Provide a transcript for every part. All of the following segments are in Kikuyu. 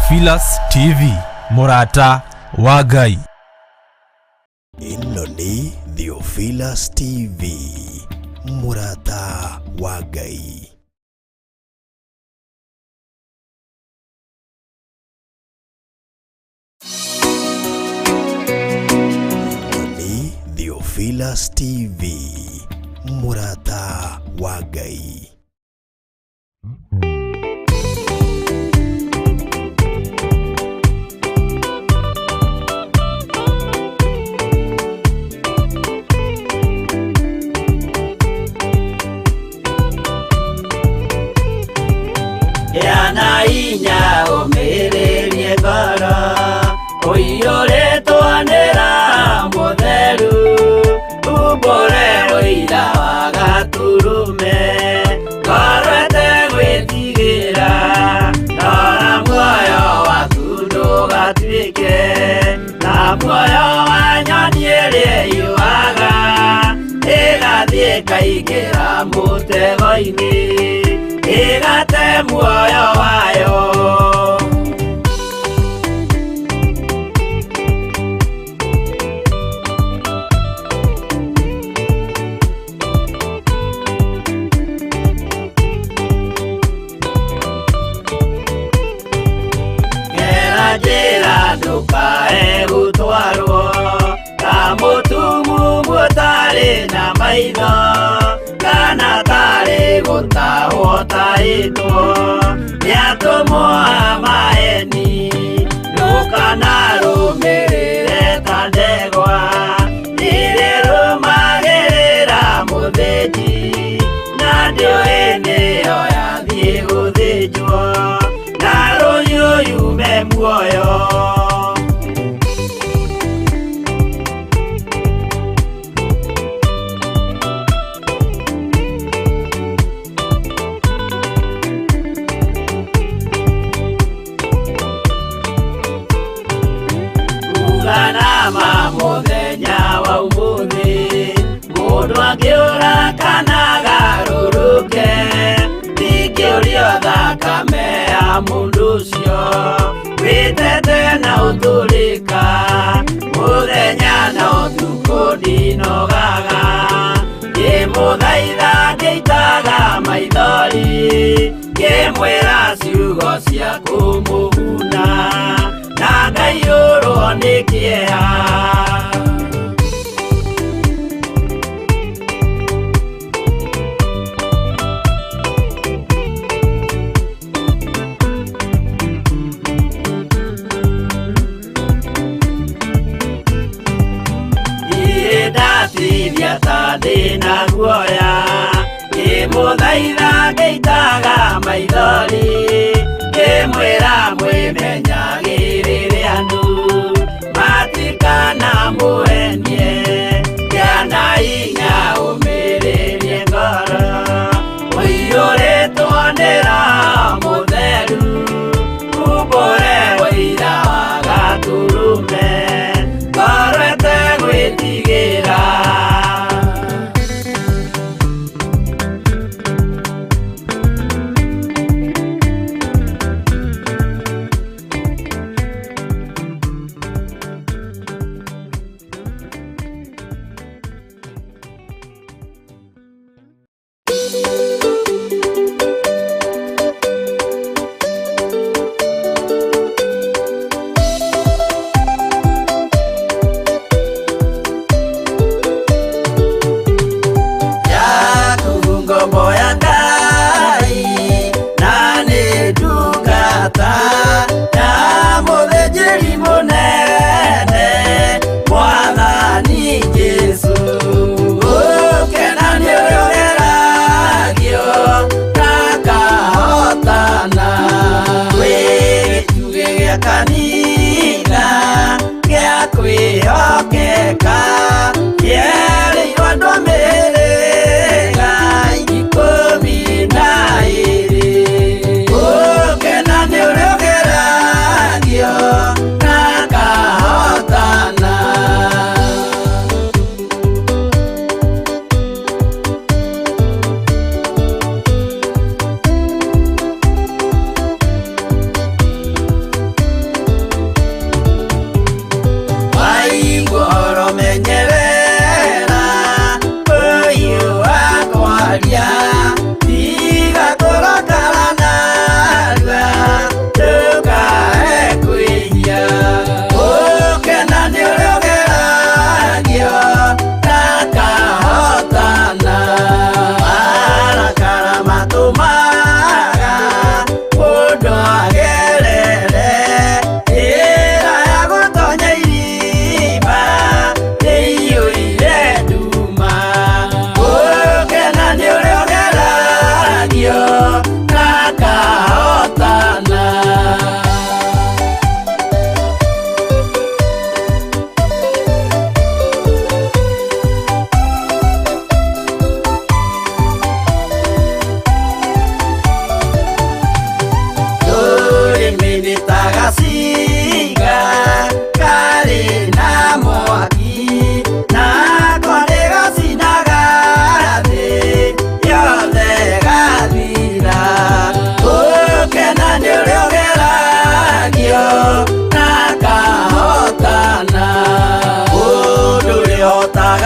Theophilus TV, mũrata wa Ngai. Ĩno nĩ Theophilus TV, mũrata wa Ngai. Ĩno nĩ Theophilus TV, mũrata wa Ngai. Gĩa inya ũmĩrĩrie ngoro ũiyũrĩtwo nĩ Roho Mũtheru, umbũre ũira wa Gatũrũme, ngoro ĩtegwĩtigĩra, rora muoyo waku ndũgatuĩke ta muoyo wa nyoni ĩrĩa ĩyũaga ĩgathiĩ ĩkaingĩra mũtego-inĩ, ĩgate muoyo wayo. Gera njĩra ndũkae gũtwarwo ta mũtumumu ũtarĩ na maitho, kana tarĩ gũtahwo tahĩtwo nĩ atũmwo a maeni. Ndũkanarũmĩrĩre ta ndegwa iria ĩrũmagĩrĩra mũthĩnji, na ndĩũĩ nĩyo yathiĩ gũthĩnjwo, na rũhiũ yume muoyo. Uga nama mũthenya wa ũmũthĩ, mũndũ angĩũra kana agarũrũke, ndingĩũrio thakame ya mũndũ ũcio wĩtete na ũtũrĩka, mũthenya na ũtukũ ndinogaga, ngĩmũthaitha ngĩitaga maithori, ngĩmwĩra ciugo cia kũmũguna, na ngaiyũrwo nĩ kĩeha. Niĩ ndatithia ta ndĩna guoya, ngĩmũthaitha ngĩitaga maithori, ngĩmwĩra mwĩmenyagĩrĩre andũ matikanamũhenie, gĩa na hinya ũmĩrĩrie ngoro ũiyũrĩtwo nĩ Roho Mũtheru, umbũre ũira wa Gatũrũme, ngoro ĩtegwĩtigĩra. Yaku ngombo ya Ngai, na nĩ ndungata ya mũthĩnjĩri mũnene, Mwathani Jesũ. Ũkena nĩ ũrĩa ũgeragia.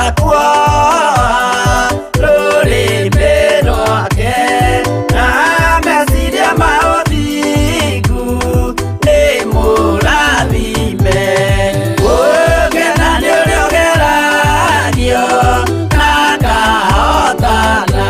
Ndangĩhota kuoha rũrĩmĩ rwake na meciria ma ũthingu nĩ mũrathime. Gũkena nĩ ũrĩa ũgeragio na akahotana.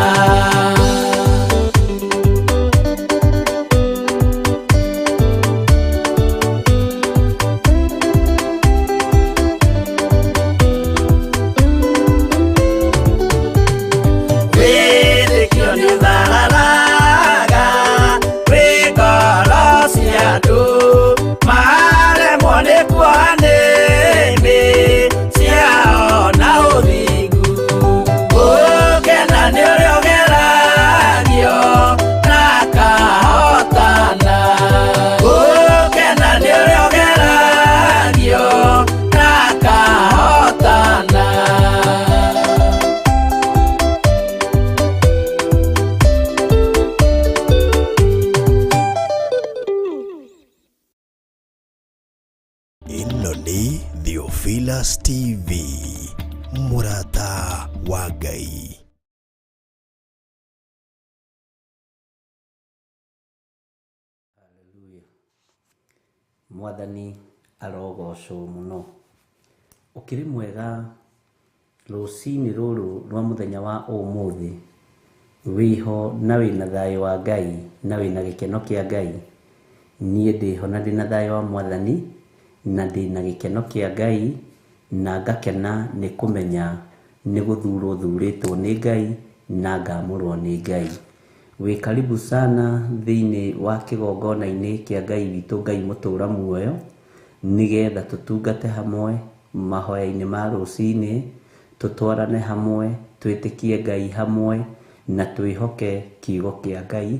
Wĩtĩkio nĩ ũthararaga wĩ ngoro cia andũ maremwo nĩ kuoha nĩmĩ ciao na ũthingu. Gũkena nĩ ũrĩa ũgeragio na akahotana. Gũkena nĩ ũrĩa ũgeragio na akahotana. Ĩno nĩ Theophilus TV, mũrata wa Ngai. Haleluya. Mwathani arogocwo mũno. Ũkĩrĩ mwega rũcinĩ rũrũ rwa mũthenya wa ũmũthĩ, wĩho na wĩna thayũ wa Ngai na wĩna gĩkeno kĩa Ngai. Niĩ ndĩho na ndĩna thayũ wa Mwathani na ndĩna gĩkeno kĩa Ngai na ngakena nĩ kũmenya nĩ gũthurwo thurĩtwo nĩ Ngai na ngamũrwo nĩ Ngai. Wĩ karibu sana thĩinĩ wa kĩgongona-inĩ kĩa Ngai witũ Ngai mũtũra muoyo, nĩgetha tũtungate hamwe mahoya-inĩ ma rũcinĩ, tũtwarane hamwe, twĩtĩkie Ngai hamwe na twĩhoke kiugo kĩa Ngai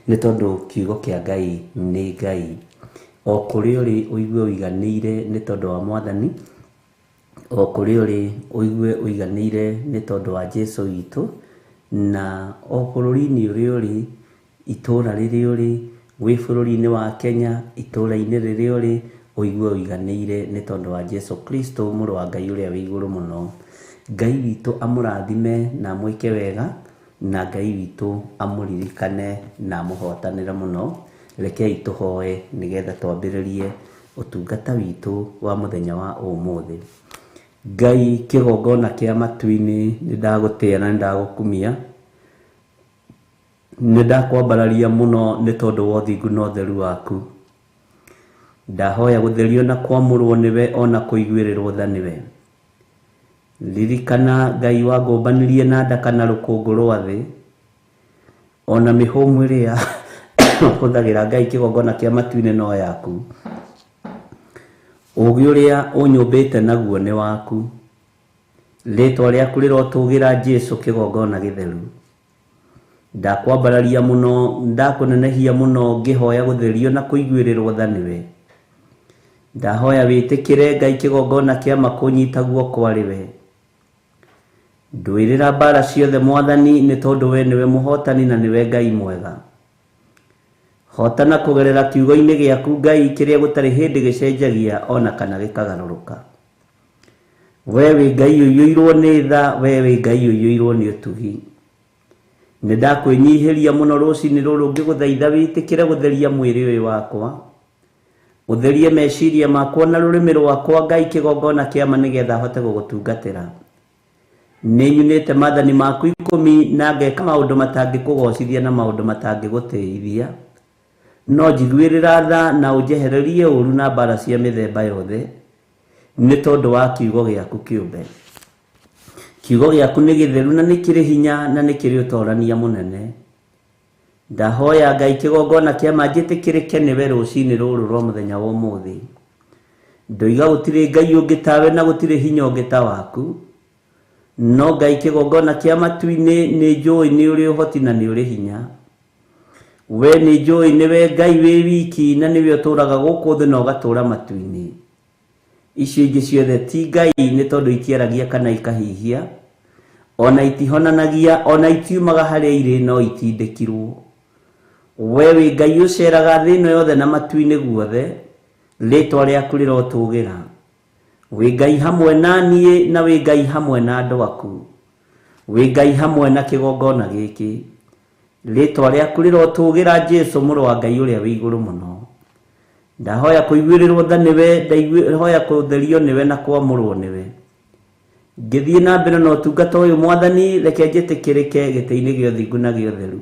nĩ tondũ kiugo kĩa Ngai nĩ Ngai. O kũrĩa ũrĩ ũigue ũiganĩire nĩ tondũ wa Mwathani, o kũrĩa ũrĩ ũigue ũiganĩire nĩ tondũ wa Jesũ witũ, na o bũrũri-inĩ ũrĩa ũrĩ, itũũra rĩrĩa ũrĩ, wĩ bũrũri-inĩ wa Kenya, itũũra-inĩ rĩrĩa ũrĩ, ũigue ũiganĩire nĩ tondũ wa Jesũ Kristo mũrũ wa Ngai ũrĩa wĩ igũrũ mũno. Ngai witũ amũrathime na amwĩke wega, na Ngai witũ amũririkane na amũhotanĩre mũno. Rekei tũhoe nĩgetha twambĩrĩrie ũtungata witũ wa mũthenya wa ũmũthĩ. Ngai kĩgongona kĩa matu-inĩ, nĩ ndagũtĩa na nĩ ndagũkumia, nĩ ndakwambararia mũno nĩ tondũ wa ũthingu na ũtheru waku. Ndahoya gũtherio na kwamũrwo nĩwe ona kũiguĩrĩrwo tha nĩwe. Ririkana Ngai wangũmbanĩrie na ndaka na rũkũngũ rwa thĩ, ona mĩhũmũ ĩrĩa hũthagĩra Ngai kĩgongona kĩa matu-inĩ no yaku. Ũũgĩ ũrĩa ũnyũmbĩte naguo nĩ waku. Rĩtwa rĩaku rĩrotũgĩra Jesũ kĩgongona gĩtheru. Ndakwambararia mũno, ndakũnenehia mũno ngĩhoya gũtherio na kũiguĩrĩrwo tha nĩwe. Ndahoya wĩtĩkĩre Ngai kĩgongona kĩa ma kũnyita guoko arĩ we. Ndũĩrĩra mbara ciothe Mwathani nĩ tondũ we nĩwe mũhotani na nĩwe Ngai mwega. Hotana kũgerera kiugo-inĩ gĩaku Ngai kĩrĩa gũtarĩ hĩndĩ gĩcenjagia ona kana gĩkagarũrũka. We wĩ Ngai ũiyũirwo nĩ tha, we wĩ Ngai ũiyũirwo nĩ ũtugi. Nĩ ndakwĩnyihĩria mũno rũcinĩ rũrũ ngĩgũthaitha wĩtĩkĩre gũtheria mwĩrĩ ũyũ wakwa. Ũtherie meciria makwa na rũrĩmĩ rwakwa Ngai kĩgongona kĩa ma nĩgetha hote gũgũtungatĩra. Nĩ nyunĩte maathani maku 10 na ngeka maũndũ matangĩkũgocithia na maũndũ matangĩgũtĩithia. No njiguĩrĩra tha na ũnjehererie ũũru na mbara cia mĩthemba yothe nĩ tondũ wa kiugo gĩaku kĩũmbe. Kiugo gĩaku nĩ gĩtheru na nĩ kĩrĩ hinya na nĩ kĩrĩ ũtorania mũnene. Ndahoya Ngai kĩgongona kĩa ma njĩtĩkĩrĩke nĩwe rũcinĩ rũrũ rwa mũthenya wa ũmũthĩ. Ndoiga gũtirĩ Ngai ũngĩ tawe na gũtirĩ hinya ũngĩ ta waku. No Ngai kĩgongona kĩa matu-inĩ nĩ njũĩ nĩ ũrĩ ũhoti na nĩ ũrĩ hinya. We nĩ njũĩ nĩwe Ngai wĩ wiki na nĩwe ũtũũraga gũkũ thĩ na ũgatũũra matu-inĩ. Icio ingĩ ciothe ti Ngai nĩ tondũ itiaragia kana ikahihia, ona itihonanagia, ona itiumaga harĩa irĩ no itindĩkirwo. We wĩ Ngai ũceraga thĩ ĩno yothe na matu-inĩ guothe, rĩtwa rĩaku rĩrotũgĩra. Wĩ Ngai hamwe na niĩ na wĩ Ngai hamwe na andũ aku. Wĩ Ngai hamwe na kĩgongona gĩkĩ. Rĩtwa rĩaku rĩrotũgĩra Jesu mũrũ wa Ngai ũrĩa wĩ igũrũ mũno. Ndahoya kũiguĩrĩrwo tha nĩwe, ndahoya kũtherio nĩwe na kwamũrwo nĩwe. Ngĩthiĩ na mbere na ũtungata ũyũ Mwathani, reke njĩtĩkĩrĩke gĩtĩ-inĩ gĩa ũthingu na gĩa ũtheru.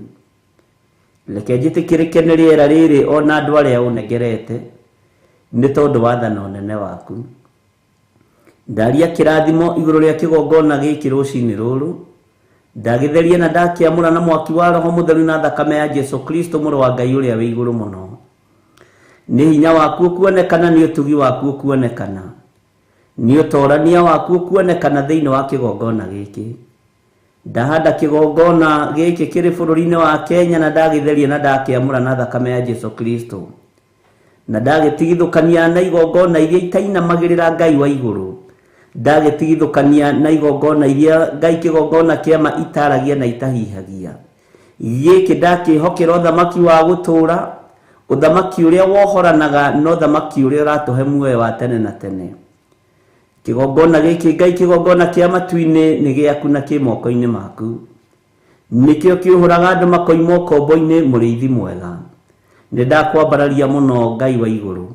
Reke njĩtĩkĩrĩke nĩ rĩera rĩrĩ o na andũ arĩa ũnengerete, nĩ tondũ wa tha na ũnene waku. Ndaria kĩrathimo igũrũ rĩa kĩgongona gĩkĩ rũcinĩ rũrũ, ndagĩtheria na ndakĩamũra na mwaki wa Roho Mũtheru na thakame ya Jesu Kristo mũrũ wa Ngai ũrĩa wĩ igũrũ mũno. Nĩ hinya waku ũkuonekana, nĩ ũtugi waku ũkuonekana, nĩ ũtorania waku ũkuonekana thĩinĩ wa kĩgongona gĩkĩ. Ndahanda kĩgongona gĩkĩ kĩrĩ bũrũri-inĩ wa Kenya na ndagĩtheria na ndakĩamũra na thakame ya Jesu Kristo, na ndagĩtigithũkania na igongona iria itainamagĩrĩra Ngai wa igũrũ, ndagĩtigithũkania na igongona iria Ngai kĩgongona kĩama itaragia na itahihagia. Gĩkĩ ndakĩhokera ũthamaki wa gũtũũra, ũthamaki ũrĩa wohoranaga na ũthamaki ũrĩa ũratũhe muoyo wa tene na tene. Kĩgongona gĩkĩ Ngai kĩgongona kĩa matu-inĩ nĩ gĩaku na kĩ moko-inĩ maku. Nĩkĩo kĩũhũraga andũ makoima ũkombo-inĩ, mũrĩithi mwega. Nĩ ndakwambararia mũno Ngai wa igũrũ,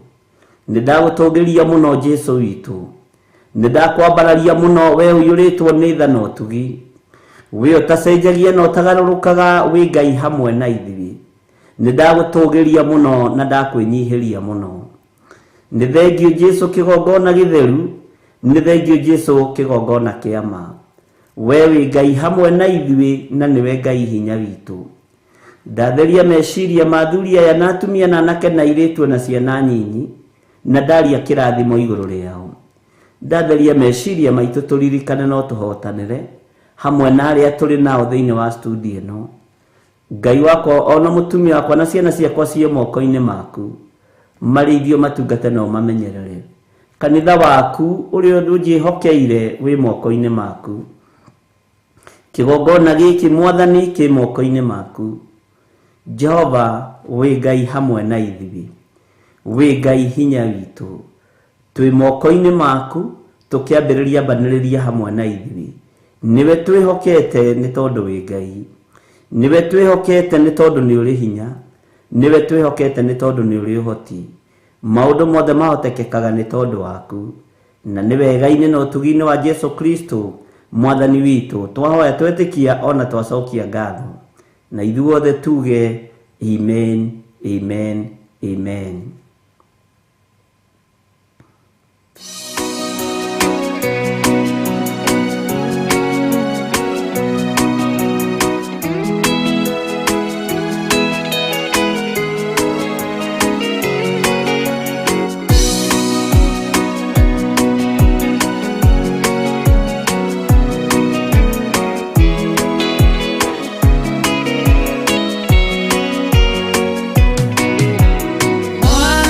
nĩ ndagũtũgĩria mũno Jesu witũ, nĩ ndakwambararia mũno we ũiyũrĩtwo nĩ tha na ũtugi, we ũtacenjagia na ũtagarũrũkaga, wĩ Ngai hamwe na ithuĩ. Nĩ ndagũtũgĩria mũno na ndakwĩnyihĩria mũno. Nĩ thengio Jesu kĩgongona gĩtheru, nĩ thengio Jesu kĩgongona kĩa ma. We wĩ Ngai hamwe na ithuĩ na nĩwe Ngai hinya witũ. Ndatheria meciria ma athuri aya na atumia na anake na airĩtu na ciana nyinyi, na ndaria kĩrathimo igũrũ rĩao. Ndatheria meciria maitũ tũririkane no tũhotanĩre hamwe na arĩa tũrĩ nao thĩinĩ wa studio ĩno. Ngai wakwa ona mũtumia wakwa na ciana ciakwa ciĩ moko-inĩ maku, marĩithio matungate na ũmamenyerere. Kanitha waku ũrĩa ũnjĩhokeire wĩ moko-inĩ maku. Kĩgongona gĩkĩ Mwathani kĩ moko-inĩ maku. Jehova wĩ Ngai hamwe na ithuĩ, wĩ Ngai hinya witũ. Twĩ moko-inĩ maku tũkĩambĩrĩria mbanĩrĩria hamwe na ithuĩ. Nĩwe twĩhokete nĩ tondũ wĩ Ngai, nĩwe twĩhokete nĩ tondũ nĩ ũrĩ hinya, nĩwe twĩhokete nĩ tondũ nĩ ũrĩ ũhoti. Maũndũ mothe mahotekekaga nĩ tondũ waku, na nĩ wega-inĩ na ũtugi-inĩ wa Jesu Kristo Mwathani witũ twahoya twetĩkia ona twacokia ngatho, na ithuothe tuge amen, amen, amen. Mwathani.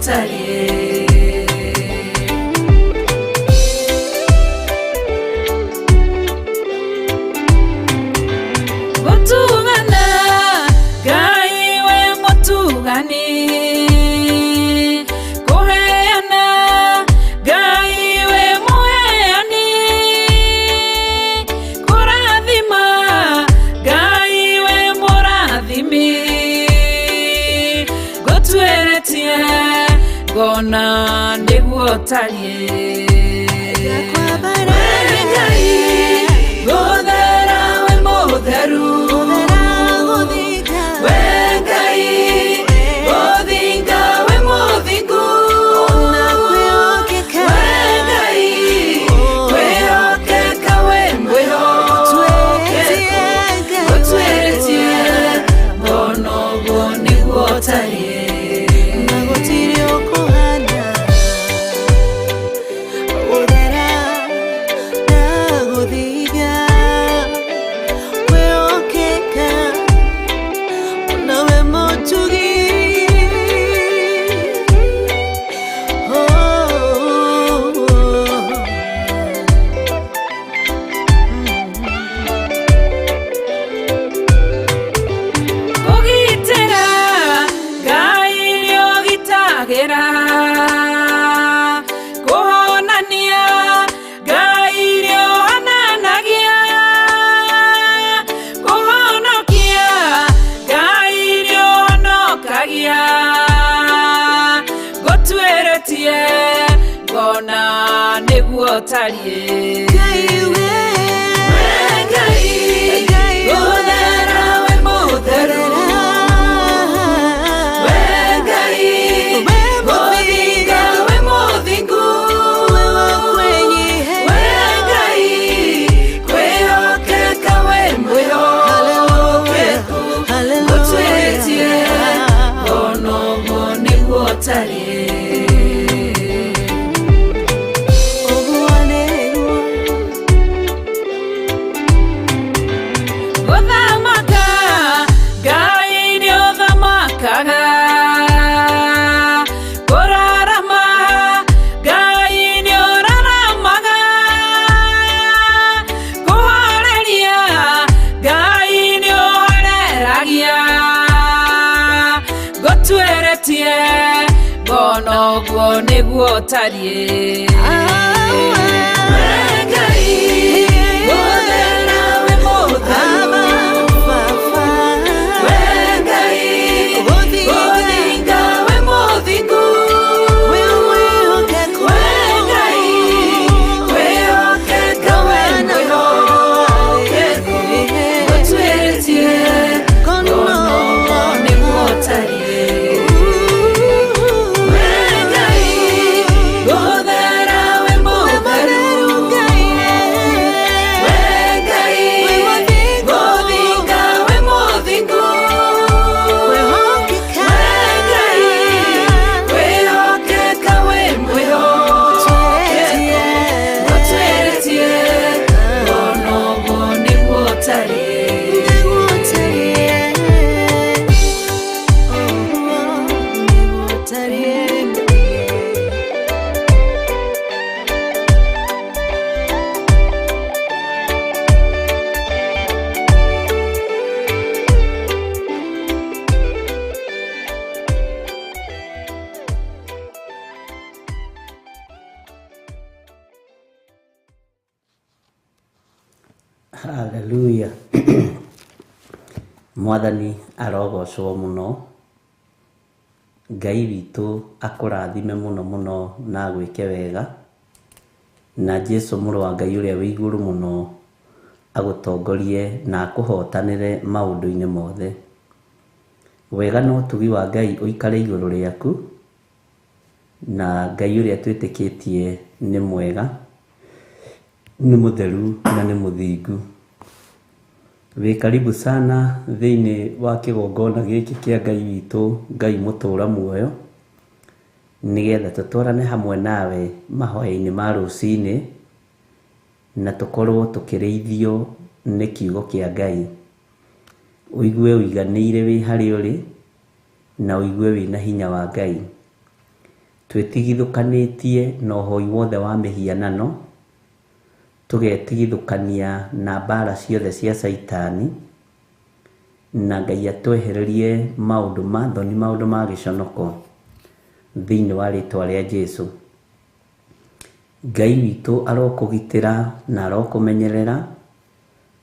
ũtariĩ. Gũtugana Ngai we mũtugani, kũheana Ngai we mũheani, kũrathima Ngai we mũrathimi, ngũtuĩrĩtie ngona nĩguo ũtariĩ. We Ngai gũthera we mũtheru, we Ngai gũthinga we mũthingu, we Ngai kwĩhokeka we mwĩhokeku, ngũtuĩrĩtie ngona ũguo nĩguo ũtariĩ. Kũgitĩra Ngai nĩũgitagĩra, kũhonania Ngai nĩũhonanagia, kũhonokia Ngai nĩũhonokagia, ngũtuĩrĩtie ngona nĩguo ũtariĩ. We Ngai gũthera we mũtheru, we Ngai gũthinga we mũthingu, we Ngai kwĩhokeka we mwĩhokeku, ngũtuĩrĩtie ngona ũguo nĩguo ũtariĩ. Gũthamaka Ngai nĩũthamakaga, kũrarama Ngai nĩũraramaga, kũhoreria Ngai nĩũhoreragia, ngũtuĩrĩtie ngona ũguo nĩguo ũtariĩ. We Ngai gũthera we mũtheru, we Ngai gũthinga we mũthingu, we Ngai kwĩhokeka we mwĩhokeku, ngũtuĩrĩtie ngona ũguo nĩguo ũtariĩ. We Ngai gũthera we mũtheru, we Ngai gũthinga we mũthingu, we Ngai kwĩhokeka we mwĩhokeku, ngũtuĩrĩtie ngona ũguo nĩguo ũtariĩ. Haleluya. Mwathani arogocwo mũno. Ngai witũ akũrathime mũno mũno na agwĩke wega. Na Jesu mũrũ wa Ngai ũrĩa wĩ igũrũ mũno agũtongorie na akũhotanĩre maũndũ-inĩ mothe. Wega na ũtugi wa Ngai ũikare igũrũ rĩaku, na Ngai ũrĩa twĩtĩkĩtie nĩ mwega, nĩ mũtheru na nĩ mũthingu. Wĩ karibu sana thĩinĩ wa kĩgongona gĩkĩ kĩa Ngai witũ, Ngai mũtũra muoyo, nĩgetha tũtwarane hamwe nawe mahoya-inĩ ma rũcinĩ, na tũkorwo tũkĩrĩithio nĩ kiugo kĩa Ngai. Ũigue ũiganĩire wĩ harĩa ũrĩ, na ũigue wĩna hinya wa Ngai. Twĩtigithũkanĩtie na ũhoi wothe wa mĩhianano, tũgetigithũkania na mbara ciothe cia Caitani, na Ngai atwehererie maũndũ ma thoni, maũndũ ma gĩconoko thĩinĩ wa rĩtwa rĩa Jesũ. Ngai witũ arokũgitĩra na arokũmenyerera.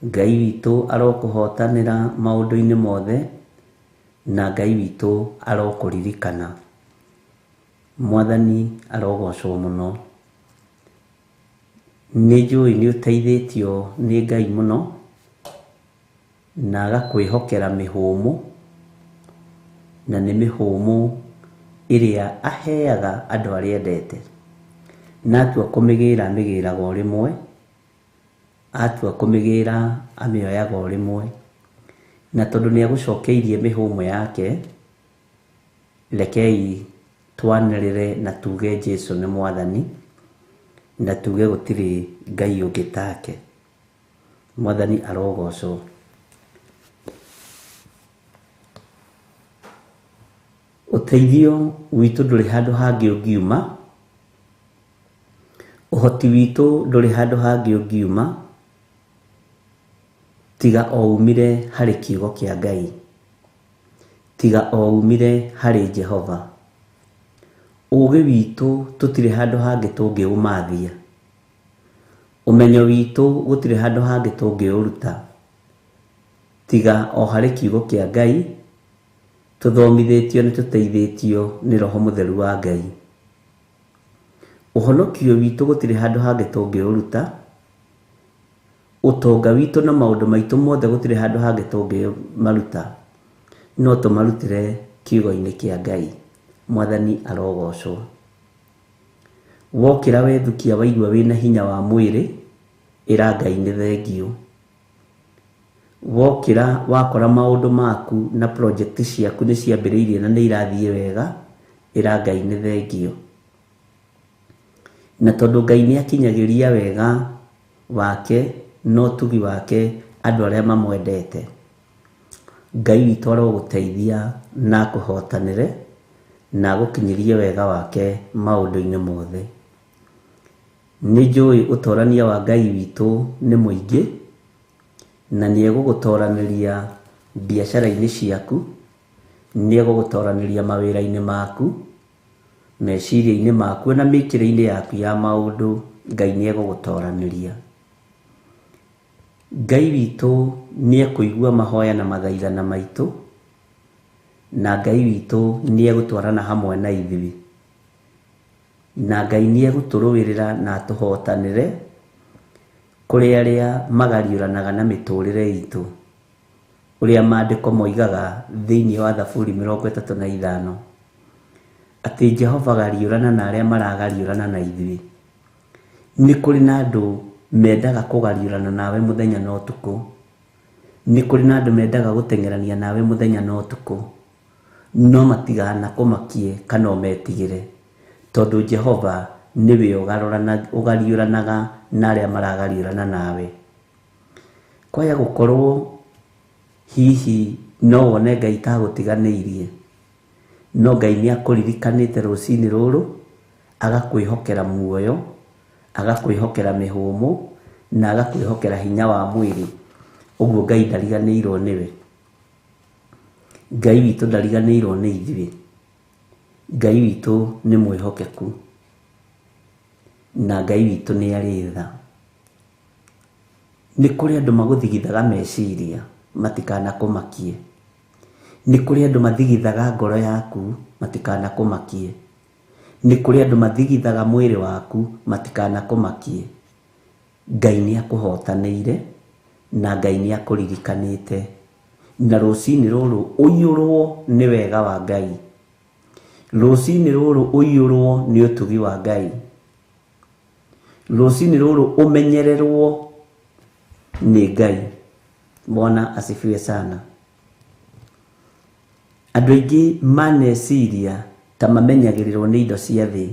Ngai witũ arokũhotanĩra maũndũ-inĩ mothe, na Ngai witũ arokũririkana. Mwathani arogocwo mũno. Nĩ njũĩ nĩ ũteithĩtio nĩ Ngai mũno, na agakwĩhokera mĩhũmũ, na nĩ mĩhũmũ ĩrĩa aheaga andũ arĩa endete. Na atua kũmĩgĩra amĩgĩraga o rĩmwe, atua kũmĩgĩra amĩoyaga o rĩmwe. Na tondũ nĩ agũcokeirie mĩhũmũ yake, rekei twanĩrĩre na tuge Jesũ nĩ Mwathani, na tuge gũtirĩ Ngai ũngĩ take. Mwathani arogocwo. Ũteithio witũ ndũrĩ handũ hangĩ ũngiuma, ũhoti witũ ndũrĩ handũ hangĩ ũngiuma, tiga o umire harĩ kiugo kĩa Ngai, tiga o umire harĩ Jehova. Ũgĩ witũ tũtirĩ handũ hangĩ tũngĩũmathia, ũmenyo witũ gũtirĩ handũ hangĩ tũngĩũruta, tiga o harĩ kiugo kĩa Ngai, tũthomithĩtio nĩ tũteithĩtio nĩ Roho Mũtheru wa Ngai. Ũhonokio witũ gũtirĩ handũ hangĩ tũngĩũruta, ũtonga witũ na maũndũ maitũ mothe gũtirĩ handũ hangĩ tũngĩmaruta, no tũmarutĩre kiugo-inĩ kĩa Ngai. Mwathani arogocwo. Wokĩra wethukia waigua wĩna hinya wa mwĩrĩ, ĩra Ngai nĩ thengiũ. Wokĩra wakora maũndũ maku na project ciaku nĩ ciambĩrĩirie na nĩ irathiĩ wega, ĩra Ngai nĩ thengiũ. Na tondũ Ngai nĩ akinyagĩria wega wake na ũtugi wake andũ arĩa mamwendete, Ngai witũ arogũteithia na akũhotanĩre na agũkinyĩrie wega wake maũndũ-inĩ mothe. Nĩ njũĩ ũtorania wa Ngai witũ nĩ mũingĩ, na nĩ egũgũtoranĩria biacara-inĩ ciaku, nĩ egũgũtoranĩria mawĩra-inĩ maku, meciria-inĩ maku na mĩkĩre-inĩ yaku ya maũndũ, Ngai nĩ egũgũtoranĩria. Ngai witũ nĩ ekũigua mahoya na mathaithana maitũ, na Ngai witũ nĩ egũtwarana hamwe na ithuĩ, na Ngai nĩ egũtũrũĩrĩra na atũhotanĩre kũrĩ arĩa magariũranaga na mĩtũrĩre itũ, ũrĩa maandĩko moigaga thĩinĩ wa Thaburi 35 atĩ Jehova gariũrana na arĩa maragariũrana na ithuĩ. Nĩ kũrĩ na andũ mendaga kũgariũrana nawe mũthenya na ũtukũ, nĩ kũrĩ na andũ mendaga gũteng'erania nawe mũthenya na ũtukũ, no matiganakũmakie kana ũmetigĩre, tondũ Jehova nĩwe ũgariũranaga na arĩa maragariũrana nawe. Kwaya gũkorwo hihi no wone Ngai ta agũtiganĩirie, no Ngai nĩ akũririkanĩte rũcinĩ rũrũ, agakwĩhokera muoyo, agakwĩhokera mĩhũmũ, na agakwĩhokera hinya wa mwĩrĩ. Ũguo Ngai ndariganĩirwo nĩwe. Ngai witũ ndariganĩirwo nĩ ithuĩ. Ngai witũ nĩ mwĩhokeku, na Ngai witũ nĩ arĩ tha. Nĩ kũrĩ andũ magũthigithaga meciria matikanakũmakie, nĩ kũrĩ andũ mathigithaga ngoro yaku matikanakũmakie, nĩ kũrĩ andũ mathigithaga mwĩrĩ waku matikanakũmakie. Ngai nĩ akũhotanĩire na Ngai nĩ akũririkanĩte, na rũcinĩ rũrũ ũiyũrwo nĩ wega wa Ngai, rũcinĩ rũrũ ũiyũrwo nĩ ũtugi wa Ngai, rũcinĩ rũrũ ũmenyererwo nĩ Ngai. Bwana asifiwe sana. Andũ aingĩ maneciria ta mamenyagĩrĩrwo nĩ indo cia thĩ,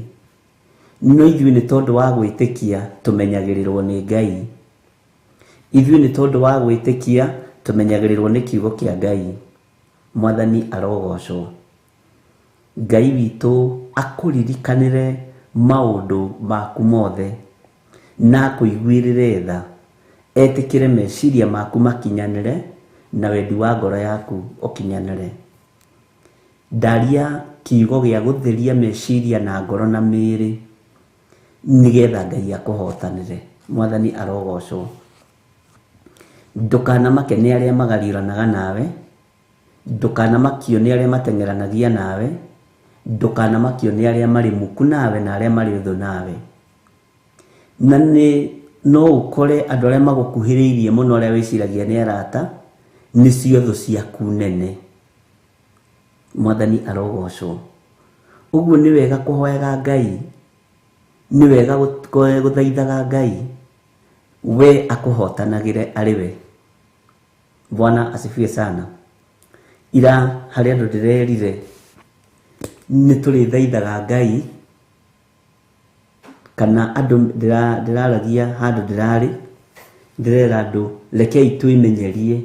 no ithuĩ nĩ tondũ wa gwĩtĩkia tũmenyagĩrĩrwo nĩ Ngai. Ithuĩ nĩ tondũ wa gwĩtĩkia tũmenyagĩrĩrwo nĩ kiugo kĩa Ngai. Mwathani arogocwo. Ngai witũ akũririkanĩre maũndũ maku mothe na akũiguĩrĩre tha, etĩkĩre meciria maku makinyanĩre na wendi wa ngoro yaku ũkinyanĩre. Ndaria kiugo gĩa gũtheria meciria na ngoro na mĩĩrĩ nĩgetha Ngai akũhotanĩre. Mwathani arogocwo. Ndũkanamake nĩ arĩa magariũranaga nawe, ndũkanamakio nĩ arĩa mateng'eranagia nawe, ndũkanamakio nĩ arĩa marĩ muku nawe na arĩa marĩ ũthũ nawe. Na nĩ no ũkore andũ arĩa magũkuhĩrĩirie mũno arĩa wĩciragia nĩ arata nĩcio thũ ciaku nene. Mwathani arogocwo. Ũguo nĩ wega kũhoyaga Ngai, nĩ wega gũthaithaga Ngai we akũhotanagĩre arĩ we. Bwana asifiwe sana. Ira harĩ andũ ndĩrerire nĩ tũrĩthaithaga Ngai, kana andũ ndĩraragia handũ ndĩrarĩ ndĩrera andũ rekei twĩmenyerie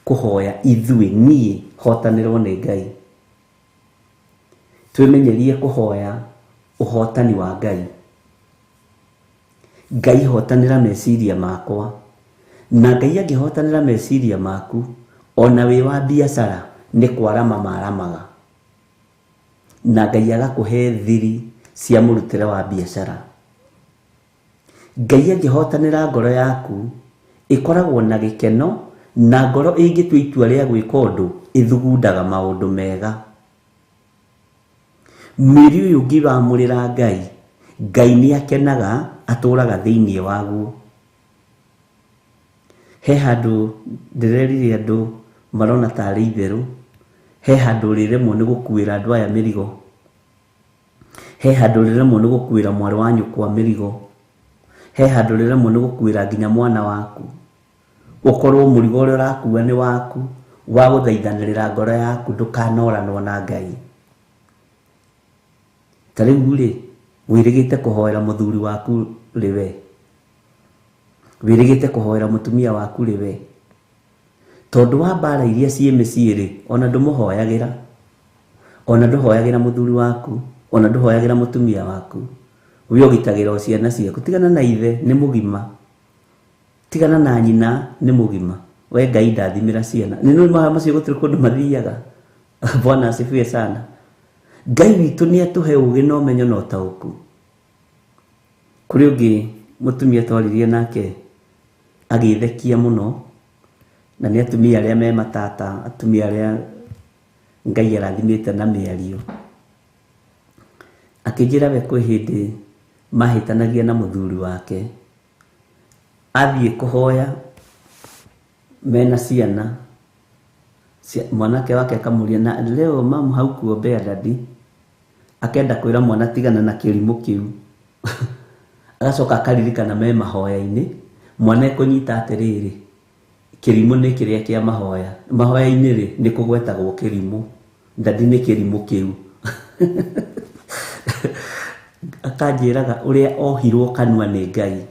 kũhoya ithuĩ, niĩ hotanĩrwo nĩ Ngai. Twĩmenyerie kũhoya ũhotani wa Ngai. Ngai hotanĩra meciria makwa, na Ngai angĩhotanĩra meciria maku ona wĩ wa biacara nĩ kwarama maramaga, na Ngai agakũhe thiri cia mũrutĩre wa biacara. Ngai angĩhotanĩra ngoro yaku ĩkoragwo na gĩkeno, na ngoro ĩngĩtua itua rĩa gwĩka ũndũ ĩthugundaga maũndũ mega. Mwĩrĩ ũyũ ũngĩwamũrĩra Ngai, Ngai nĩ akenaga atũraga thĩinĩ waguo. He handũ ndĩrerire andũ marona tarĩ itherũ, he handũ ũrĩremwo nĩ gũkuĩra andũ aya mĩrigo, he handũ ũrĩremwo nĩ gũkuĩra mwarĩ wa nyũkwa mĩrigo, he handũ ũrĩremwo nĩ gũkuĩra nginya mwana waku. Ũkorwo mũrigo ũrĩa ũrakua nĩ waku wa gũthaithanĩrĩra ngoro yaku ndũkanoranwo na Ngai. Ta rĩu rĩ, wĩrĩgĩte kũhoera mũthuri waku rĩ we, wĩrĩgĩte kũhoera mũtumia waku rĩ we, tondũ wa mbara iria ciĩ mĩciĩ rĩ, ona ndũmũhoyagĩra, ona ndũhoyagĩra mũthuri waku, ona ndũhoyagĩra mũtumia waku, we ũgitagĩra o ciana ciaku. Tigana na ithe nĩ mũgima, tigana na nyina nĩ mũgima, we Ngai ndathimĩra ciana. Nĩ nĩ mahoya macio gũtirĩ kũndũ mathiaga. Bwana asifiwe sana. Ngai witũ nĩ atũhe ũgĩ na ũmenyo na ũtaũku. Kũrĩ ũngĩ mũtumia twaririe nake agĩthekia mũno, na nĩ atumia arĩa me matata, atumia arĩa Ngai arathimĩte na mĩario. Akĩnjĩra we kwĩ hĩndĩ mahĩtanagia na mũthuri wake, athiĩ kũhoya mena ciana, mwanake wake akamũria na leo mamu haukuombea dadi, akenda kwĩra mwana tigana na kĩrimũ kĩu. Agacoka akaririkana me mahoya-inĩ, mwana ekũnyita atĩrĩrĩ, kĩrimũ nĩ kĩrĩa kĩa mahoya, mahoya-inĩ rĩ nĩ kũgwetagwo kĩrimũ, dadi nĩ kĩrimũ kĩu. Akanjĩraga ũrĩa ohirwo kanua nĩ Ngai.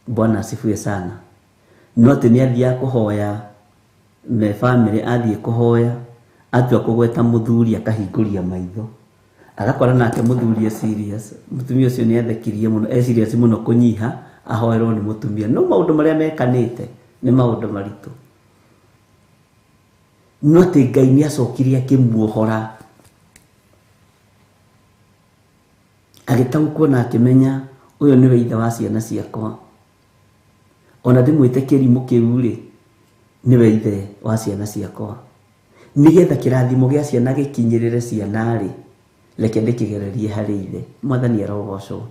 Bwana asifiwe sana. No atĩ nĩ athiaga kũhoya me bamĩrĩ, athiĩ kũhoya atua kũgweta mũthuri akahingũria maitho, agakora nake mũthuri e serious. Mũtumia ũcio nĩ athekirie mũno, e serious mũno kũnyiha ahoerwo nĩ mũtumia. No maũndũ marĩa mekanĩte nĩ maũndũ maritũ, no atĩ Ngai nĩ acokire akĩmuohora, agĩtaũkwo na akĩmenya ũyũ nĩwe ithe wa ciana ciakwa, ona ndĩmwĩte kĩrimũ kĩu rĩ, nĩwe ithe wa ciana ciakwa. Nĩgetha kĩrathimo gĩa ciana gĩkinyĩrĩre ciana rĩ, reke ndĩkĩgererie harĩ ithe. Mwathani arogocwo.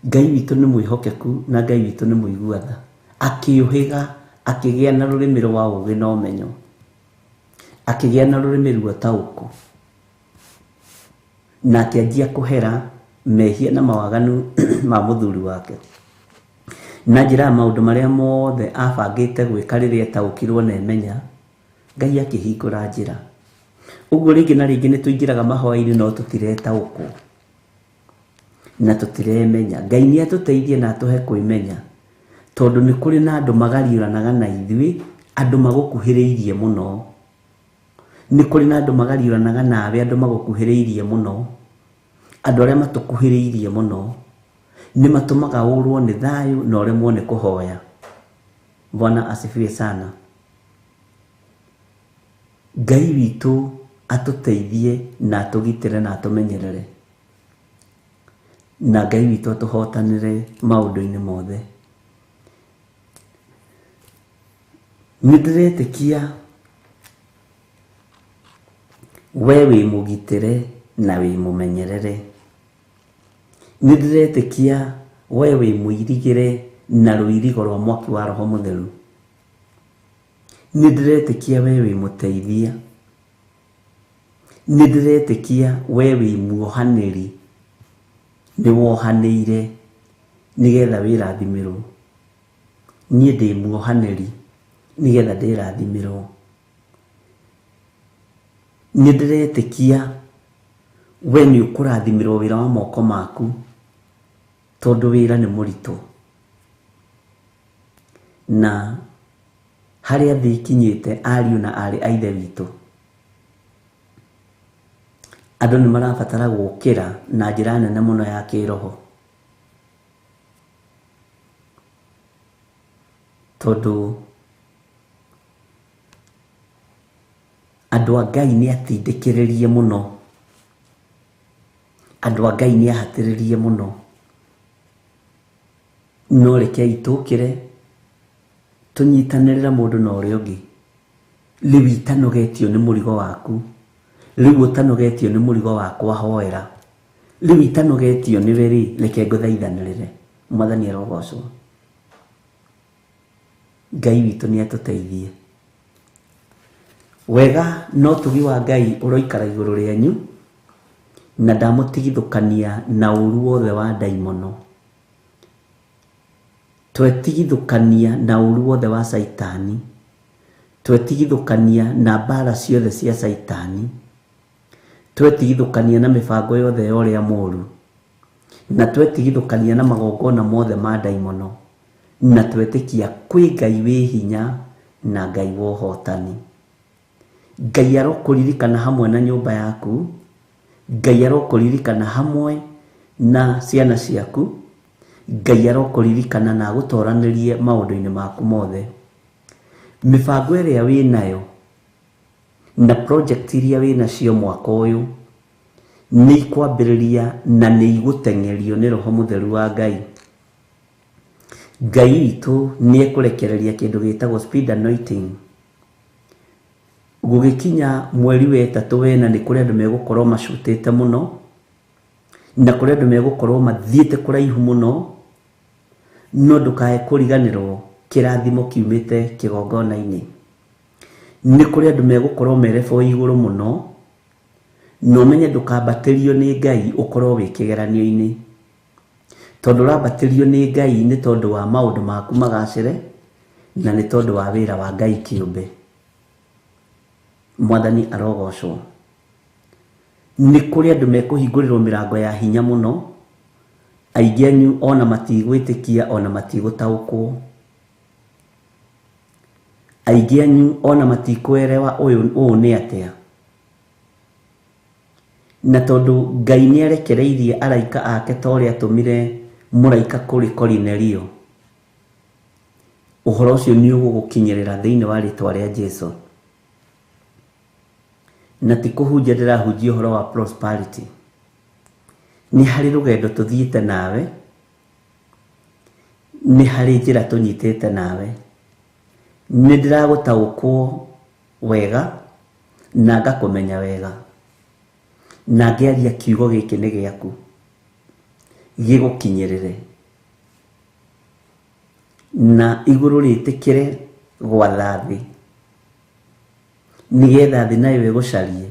Ngai witũ nĩ mwĩhokeku na Ngai witũ nĩ mũigua tha. Akĩũhĩga, akĩgĩa na rũrĩmĩ rwa ũgĩ na ũmenyo, akĩgĩa na rũrĩmĩ rwa ũtaũku, na akĩanjia kũhera mehia na mawaganu ma mũthuri wake na njĩra ya maũndũ marĩa mothe abangĩte gwĩka rĩrĩa etaũkirwo na emenya. Ngai akĩhingũra njĩra. Ũguo rĩngĩ na rĩngĩ nĩ tũingĩraga mahoya-inĩ no tũtiretaũkwo na tũtiremenya. Ngai nĩ atũteithie na atũhe kwĩmenya, tondũ nĩ kũrĩ na andũ magariũranaga na ithuĩ, andũ magũkuhĩrĩirie mũno, Nĩ kũrĩ na andũ magariũranaga nawe, andũ magũkuhĩrĩirie mũno, andũ arĩa matũkuhĩrĩirie mũno nĩ matũmaga ũrwo nĩ thayũ na ũremwo nĩ kũhoya. Bwana asifiwe sana. Ngai witũ atũteithie na atũgitĩre na atũmenyerere, na Ngai witũ atũhotanĩre maũndũ-inĩ mothe. Nĩ ndĩretĩkia we wĩ mũgitĩre na wĩ mũmenyerere. Nĩ ndĩretĩkia we wĩ mũirigĩre na rũirigo rwa mwaki wa Roho Mũtheru. Nĩ ndĩretĩkia we wĩ mũteithia. Nĩ ndĩretĩkia we wĩ muohanĩri, nĩ wohanĩire nĩgetha wĩrathimĩrwo. Niĩ ndĩ muohanĩri nĩgetha ndĩrathimĩrwo. Nĩ ndĩretĩkia we nĩ ũkũrathimĩrwo wĩra wa moko maku, tondũ wĩra nĩ mũritũ. Na harĩa thĩ ikinyĩte, ariũ na aarĩ a Ithe witũ, andũ nĩ marabatara gũkĩra na njĩra nene mũno ya kĩroho, tondũ andũ a Ngai nĩ atindĩkĩrĩrie mũno, andũ a Ngai nĩ ahatĩrĩrie mũno. No rekei tũkĩre tũnyitanĩrĩre mũndũ na ũrĩa ũngĩ. Rĩu itanogetio nĩ mũrigo waku, rĩu ũtanogetio nĩ mũrigo wakwa, hoera. Rĩu itanogetio nĩwe rĩ, reke ngũthaithanĩrĩre. Mwathani arogocwo. Ngai witũ nĩ atũteithie. Wega no ũtugi wa Ngai ũroikara igũrũ rĩanyu, na ndamũtigithũkania na ũru wothe wa ndaimono. Twetigithũkania na ũru wothe wa Caitani, twetigithũkania na mbara ciothe cia Caitani, twetigithũkania na mĩbango yothe ya ũrĩa mũru, na twetigithũkania na magongona mothe ma ndaimono, na twetĩkia kwĩ Ngai wĩ hinya na Ngai wa ũhotani. Ngai arokũririkana hamwe na nyũmba yaku, Ngai arokũririkana hamwe na ciana ciaku, Ngai arokũririkana na agũtoranĩrie maũndũ-inĩ maku mothe. Mĩbango ĩrĩa wĩnayo na project iria wĩnacio mwaka ũyũ nĩ ikwambĩrĩria na nĩ igũteng'erio nĩ Roho Mũtheru wa Ngai. Ngai witũ nĩ ekũrekereria kĩndũ gĩtagwo speed anointing. Gũgĩkinya mweri wa ĩtatũ wena nĩ kũrĩ andũ megũkorwo macutĩte mũno, na kũrĩ andũ megũkorwo mathiĩte kũraihu mũno, no ndũkae kũriganĩrwo kĩrathimo kiumĩte kĩgongona-inĩ. Nĩ kũrĩ andũ megũkorwo merebo igũrũ mũno, na ũmenye ndũkambatĩrio nĩ Ngai ũkorwo wĩ kĩgeranio-inĩ, tondũ ũrambatĩrio nĩ Ngai nĩ tondũ wa maũndũ maku magacĩre, na nĩ tondũ wa wĩra wa Ngai kĩũmbe. Mwathani arogocwo. Nĩ kũrĩ andũ mekũhingũrĩrwo mĩrango ya hinya mũno, aingĩ anyu ona matigwĩtĩkia ona matigũtaũkwo, aingĩ anyu ona matikũerewa ũyũ ũũ nĩ atĩa. Na tondũ Ngai nĩ arekereirie araika ake ta ũrĩa atũmire mũraika kũrĩ Korinelio, ũhoro ũcio nĩ ũgũgũkinyĩrĩra thĩinĩ wa rĩtwa rĩa Jesũ. Na ti kũhunjia ndĩrahunjia ũhoro wa prosperity. Nĩ harĩ rũgendo tũthiĩte nawe, nĩ harĩ njĩra tũnyitĩte nawe. Nĩ ndĩragũtaũkwo wega na ngakũmenya wega, na ngĩaria kiugo gĩkĩ nĩ gĩaku, gĩgũkinyĩrĩre na igũrũ rĩtĩkĩre gwatha thĩ, nĩgetha thĩ nayo ĩgũcarie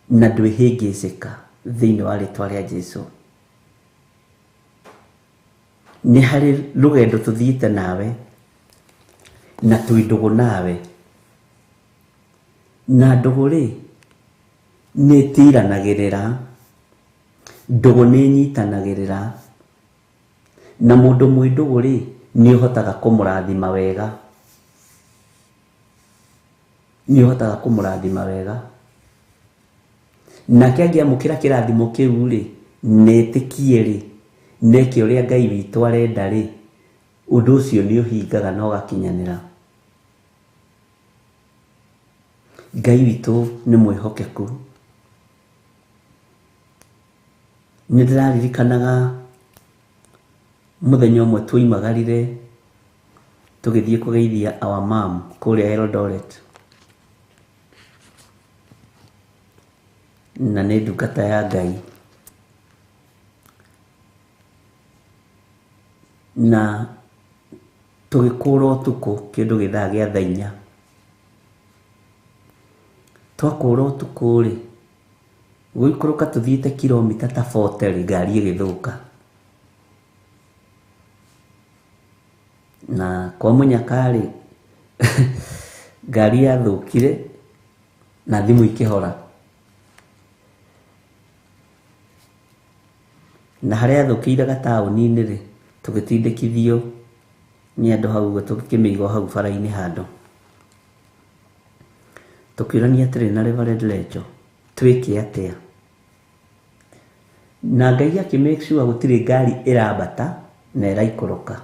na ndwĩhĩngĩcĩka thĩinĩ wa rĩtwa rĩa Jesũ. Nĩ harĩ rũgendo tũthiĩte nawe na twĩ ndũgũ nawe, na ndũgũ rĩ nĩ ĩtiranagĩrĩra, ndũgũ nĩ ĩnyitanagĩrĩra, na mũndũ mwĩ ndũgũ rĩ nĩ ũhotaga kũmũrathima wega. Nĩ ũhotaga kũmũrathima wega. Nake angĩamũkĩra kĩrathimo kĩu rĩ, netĩkie rĩ, neke ũrĩa Ngai witũ arenda rĩ, ũndũ ũcio nĩ ũhingaga na ũgakinyanĩra. Ngai witũ nĩ mwĩhokeku. Nĩ ndĩraririkanaga mũthenya ũmwe twoimagarire tũgĩthiĩ kũgeithia our mom kũrĩa Eldoret. Na nĩ ndungata ya Ngai. Na tũgĩkũra ũtukũ kĩndũ gĩthaa gĩa thaa inya. Twakũra ũtukũ rĩ, gũikũrũka tũthiĩte kilomita ta 40 rĩ, ngari ĩgĩthũka. Na kwa mũnyaka rĩ, ngari yathũkire na thimũ ikĩhora. Na harĩa yathũkĩire gataũni-inĩ rĩ, tũgĩtindĩkithio nĩ andũ hau ũguo tũkĩmĩiga hau bara-inĩ handũ. Tũkĩũrania atĩrĩ na Reverend Lecho, twĩke atĩa? Na Ngai akĩ make sure gũtirĩ ngari ĩrambata na ĩraikũrũka.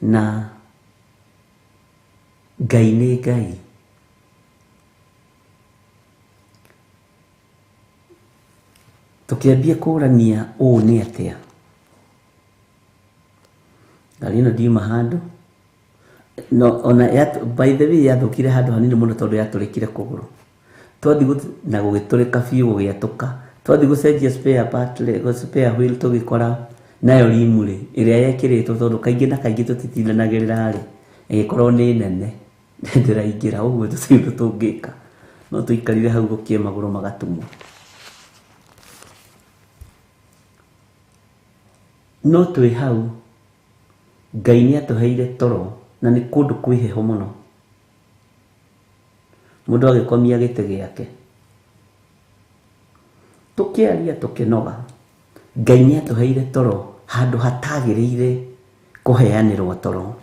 Na Ngai nĩ Ngai. Tũkĩambia kũrania ũũ nĩ atĩa. Ngari ĩno ndiuma handũ. No, ona by the way yathũkire handũ hanini mũno tondũ yatũrĩkire kũgũrũ. Twathiĩ na gũgĩtũrĩka biũ gũgĩatũka. Twathiĩ gũcenjia spare part rĩ, spare wheel tũgĩkora nayo rimu rĩ, ĩrĩa yekĩrĩtwo tondũ kaingĩ na kaingĩ tũtitindanagĩrĩra rĩ, ĩgĩkorwo nĩ nene. Ndĩraingĩra ũguo tũtirĩ ũndũ tũngĩka. No tũikarire hau gũkĩe magũrũ magatumwo. No twĩ hau Ngai nĩ atũheire toro na nĩ kũndũ kwĩ heho mũno. Mũndũ agĩkomia gĩtĩ gĩake. Tũkĩaria tũkĩnoga. Ngai nĩ atũheire toro handũ hatagĩrĩire kũheanĩrwo toro.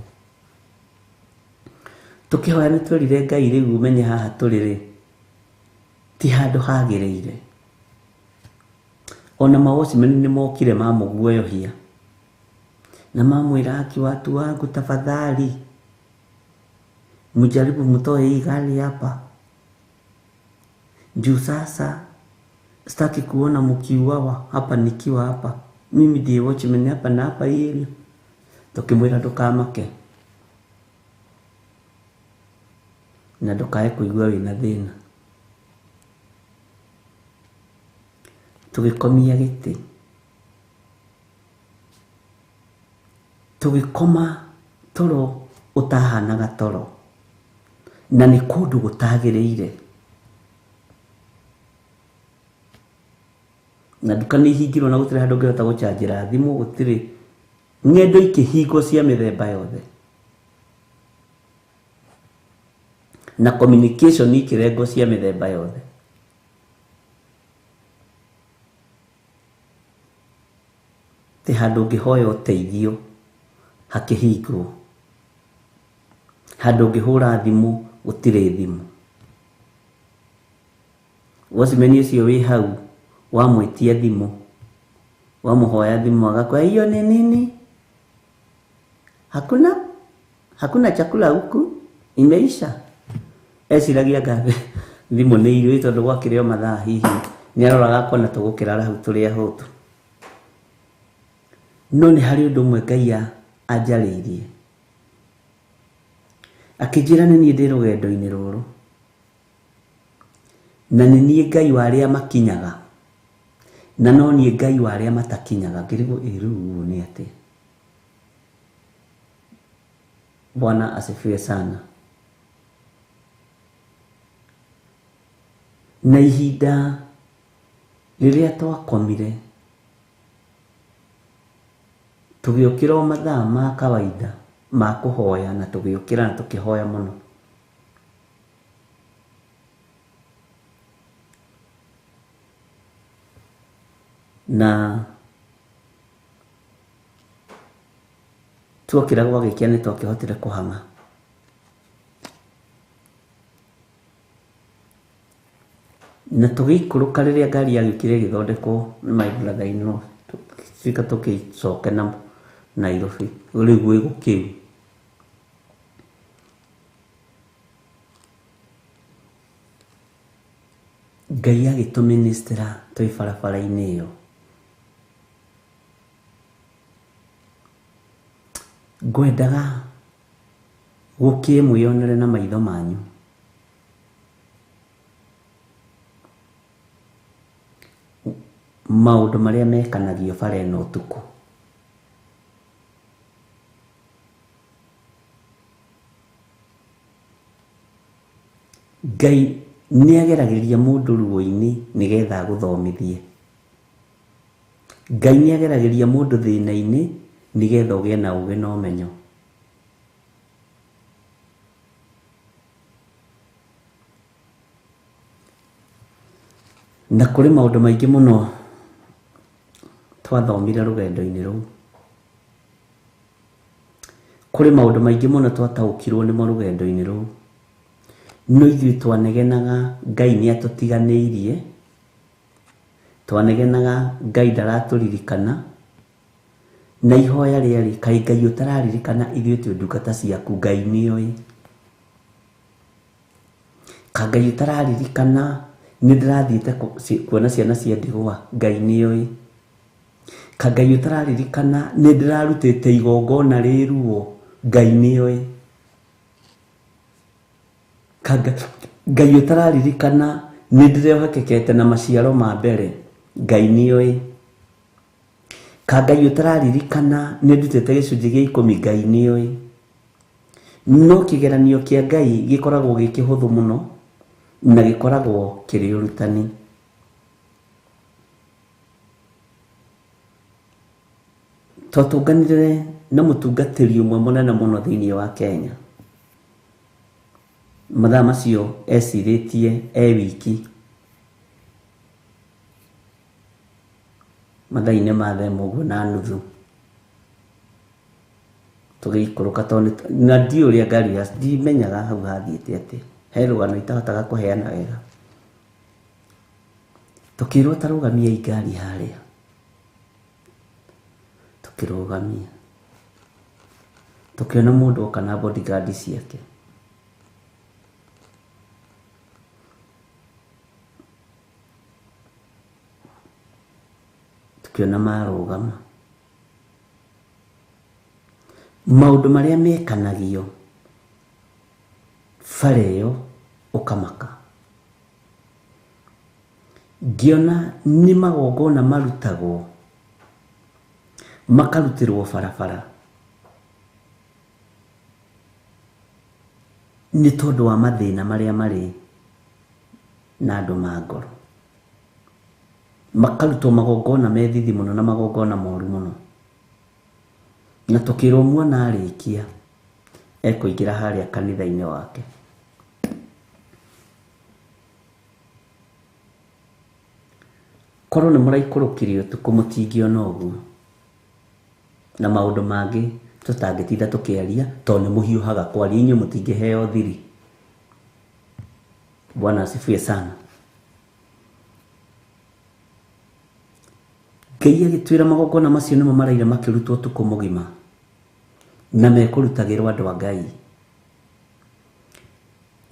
Tũkĩhoya nĩ twerire Ngai rĩu ũmenye haha tũrĩ rĩ, ti handũ hagĩrĩire. Ona mawatchman nĩ mokire mamũguoyohia na mamwĩra aki watu wangu tafadhali mjaribu mtoe hii gari hapa juu sasa sitaki kuona mkiuawa hapa nikiwa hapa, mimi ndiye watchman hapa na hapa hii. Tukimwira ndukamake na ndukae kuigua wĩna thĩna. Tũgĩkomia gĩtĩ, tũgĩkoma toro ũtahanaga toro, na nĩ kũndũ gũtagĩrĩire. Na nduka nĩ ihingirwo na gũtirĩ handũ ũngĩhota gũchanjĩra thimũ, gũtirĩ ng'endo ikĩhingwo cia mĩthemba yothe, na communication ikĩrengwo cia mĩthemba yothe. Ti handũ ũngĩhoya ũteithio hakĩhingwo, handũ ũngĩhũra thimũ gũtirĩ thimũ. Watchman ũcio wĩ hau wamwĩtia thimũ, wamũhoya thimũ agakwĩra hiyo ni nini, hakuna chakula huku, imeisha. Eciragia anga thimũ nĩ irio tondũ gwakĩrĩ o mathaa hihi nĩ aroraga akona tũgũkĩrara hau tũrĩ ahũtu. No nĩ harĩ ũndũ ũmwe Ngai anjarĩirie, akĩnjĩra nĩ niĩ ndĩ rũgendo-inĩ rũrũ, na nĩ niĩ Ngai wa arĩa makinyaga, na no niĩ Ngai wa arĩa matakinyaga. Ngĩrigwo ĩ rĩu ũũ nĩ atĩa? Bwana asifiwe sana. Na ihinda rĩrĩa twakomire tũgĩũkĩra o mathaa ma kawaida ma kũhoya, na tũgĩũkĩra na tũkĩhoya mũno. Na Tuokĩra gwagĩkĩa nĩ twakĩhotire kũhang'a. Na tũgĩikũrũka rĩrĩa ngari yagĩũkire ĩgĩthondekwo nĩ my brother in law, tũgĩtuĩka tũgĩcoke na Nairobi rĩu gwĩ gũkĩu. Ngai agĩtũministera twĩ barabara-inĩ ĩyo. Ngwendaga gũkĩe mwĩyonere na maitho manyu. Maũndũ marĩa mekanagio bara ĩno ũtukũ. Ngai nĩ ageragĩria mũndũ ruo-inĩ nĩgetha agũthomithie. Ngai nĩ ageragĩria mũndũ thĩna-inĩ nĩgetha ũgĩe na ũgĩ na ũmenyo. Na kũrĩ maũndũ maingĩ mũno twathomire rũgendo-inĩ rũu. Kũrĩ maũndũ maingĩ mũno twataũkirwo nĩmo rũgendo-inĩ rũu. No ithuĩ twanegenaga Ngai nĩ atũtiganĩirie, twanegenaga Ngai ndaratũririkana, na ihoya rĩarĩ kaĩ Ngai ũtararirikana ithuĩ twĩ ndungata ciaku, Ngai nĩoĩ. Ka Ngai ũtararirikana nĩ ndĩrathiĩte kuona ciana cia ndigwa, Ngai nĩoĩ. Ka Ngai ũtararirikana nĩ ndĩrarutĩte igongona rĩ ruo, Ngai nĩoĩ. Ka Ngai ũtararirikana nĩ ndĩrehokekete na maciaro ma mbere, Ngai nĩoĩ. Ka Ngai ũtararirikana nĩ ndutĩte gĩcunjĩ gĩa ikũmi, Ngai nĩoĩ. No kĩgeranio kĩa Ngai gĩkoragwo gĩ kĩhũthũ mũno na gĩkoragwo kĩrĩ ũrutani. Twatũnganire na mũtungatĩri ũmwe mũnene mũno thĩinĩ wa Kenya. Mathaa macio ecirĩtie e wiki. Mathaa-inĩ ma thaa ĩmwe ũguo na nuthu. Tũgĩikũrũka tondũ na ndiũĩ ũrĩa ngari ya ndimenyaga hau hathiĩte atĩa. He rũgano itahotaga kũheana wega. Tũkĩrwo ta rũgamiai ngari harĩa. Tũkĩrũgamia. Tũkĩona mũndũ oka na bodyguard ciake. Tũkĩona marũgama. Maũndũ marĩa mekanagio bara ĩyo ũkamaka. Ngĩona nĩ magongona marutagwo makarutĩrwo barabara nĩ tondũ wa mathĩna marĩa marĩ na andũ ma ngoro. Makarutwo magongona me thithi mũno na magongona moru mũno. Na tũkĩrwo mwana arĩkia ekũingĩra harĩa kanitha-inĩ wake. Korwo nĩ mũraikũrũkire ũtukũ mũtingĩona ũguo. Na maũndũ mangĩ tũtangĩtinda tũkĩaria tondũ nĩ mũhiũhaga kwaria, inyuĩ mũtingĩheo thiri. Bwana asifiwe sana. Ngai agĩtwĩra magongona macio nĩmo maraire makĩrutwo ũtukũ mũgima na mekũrutagĩrwo andũ a Ngai.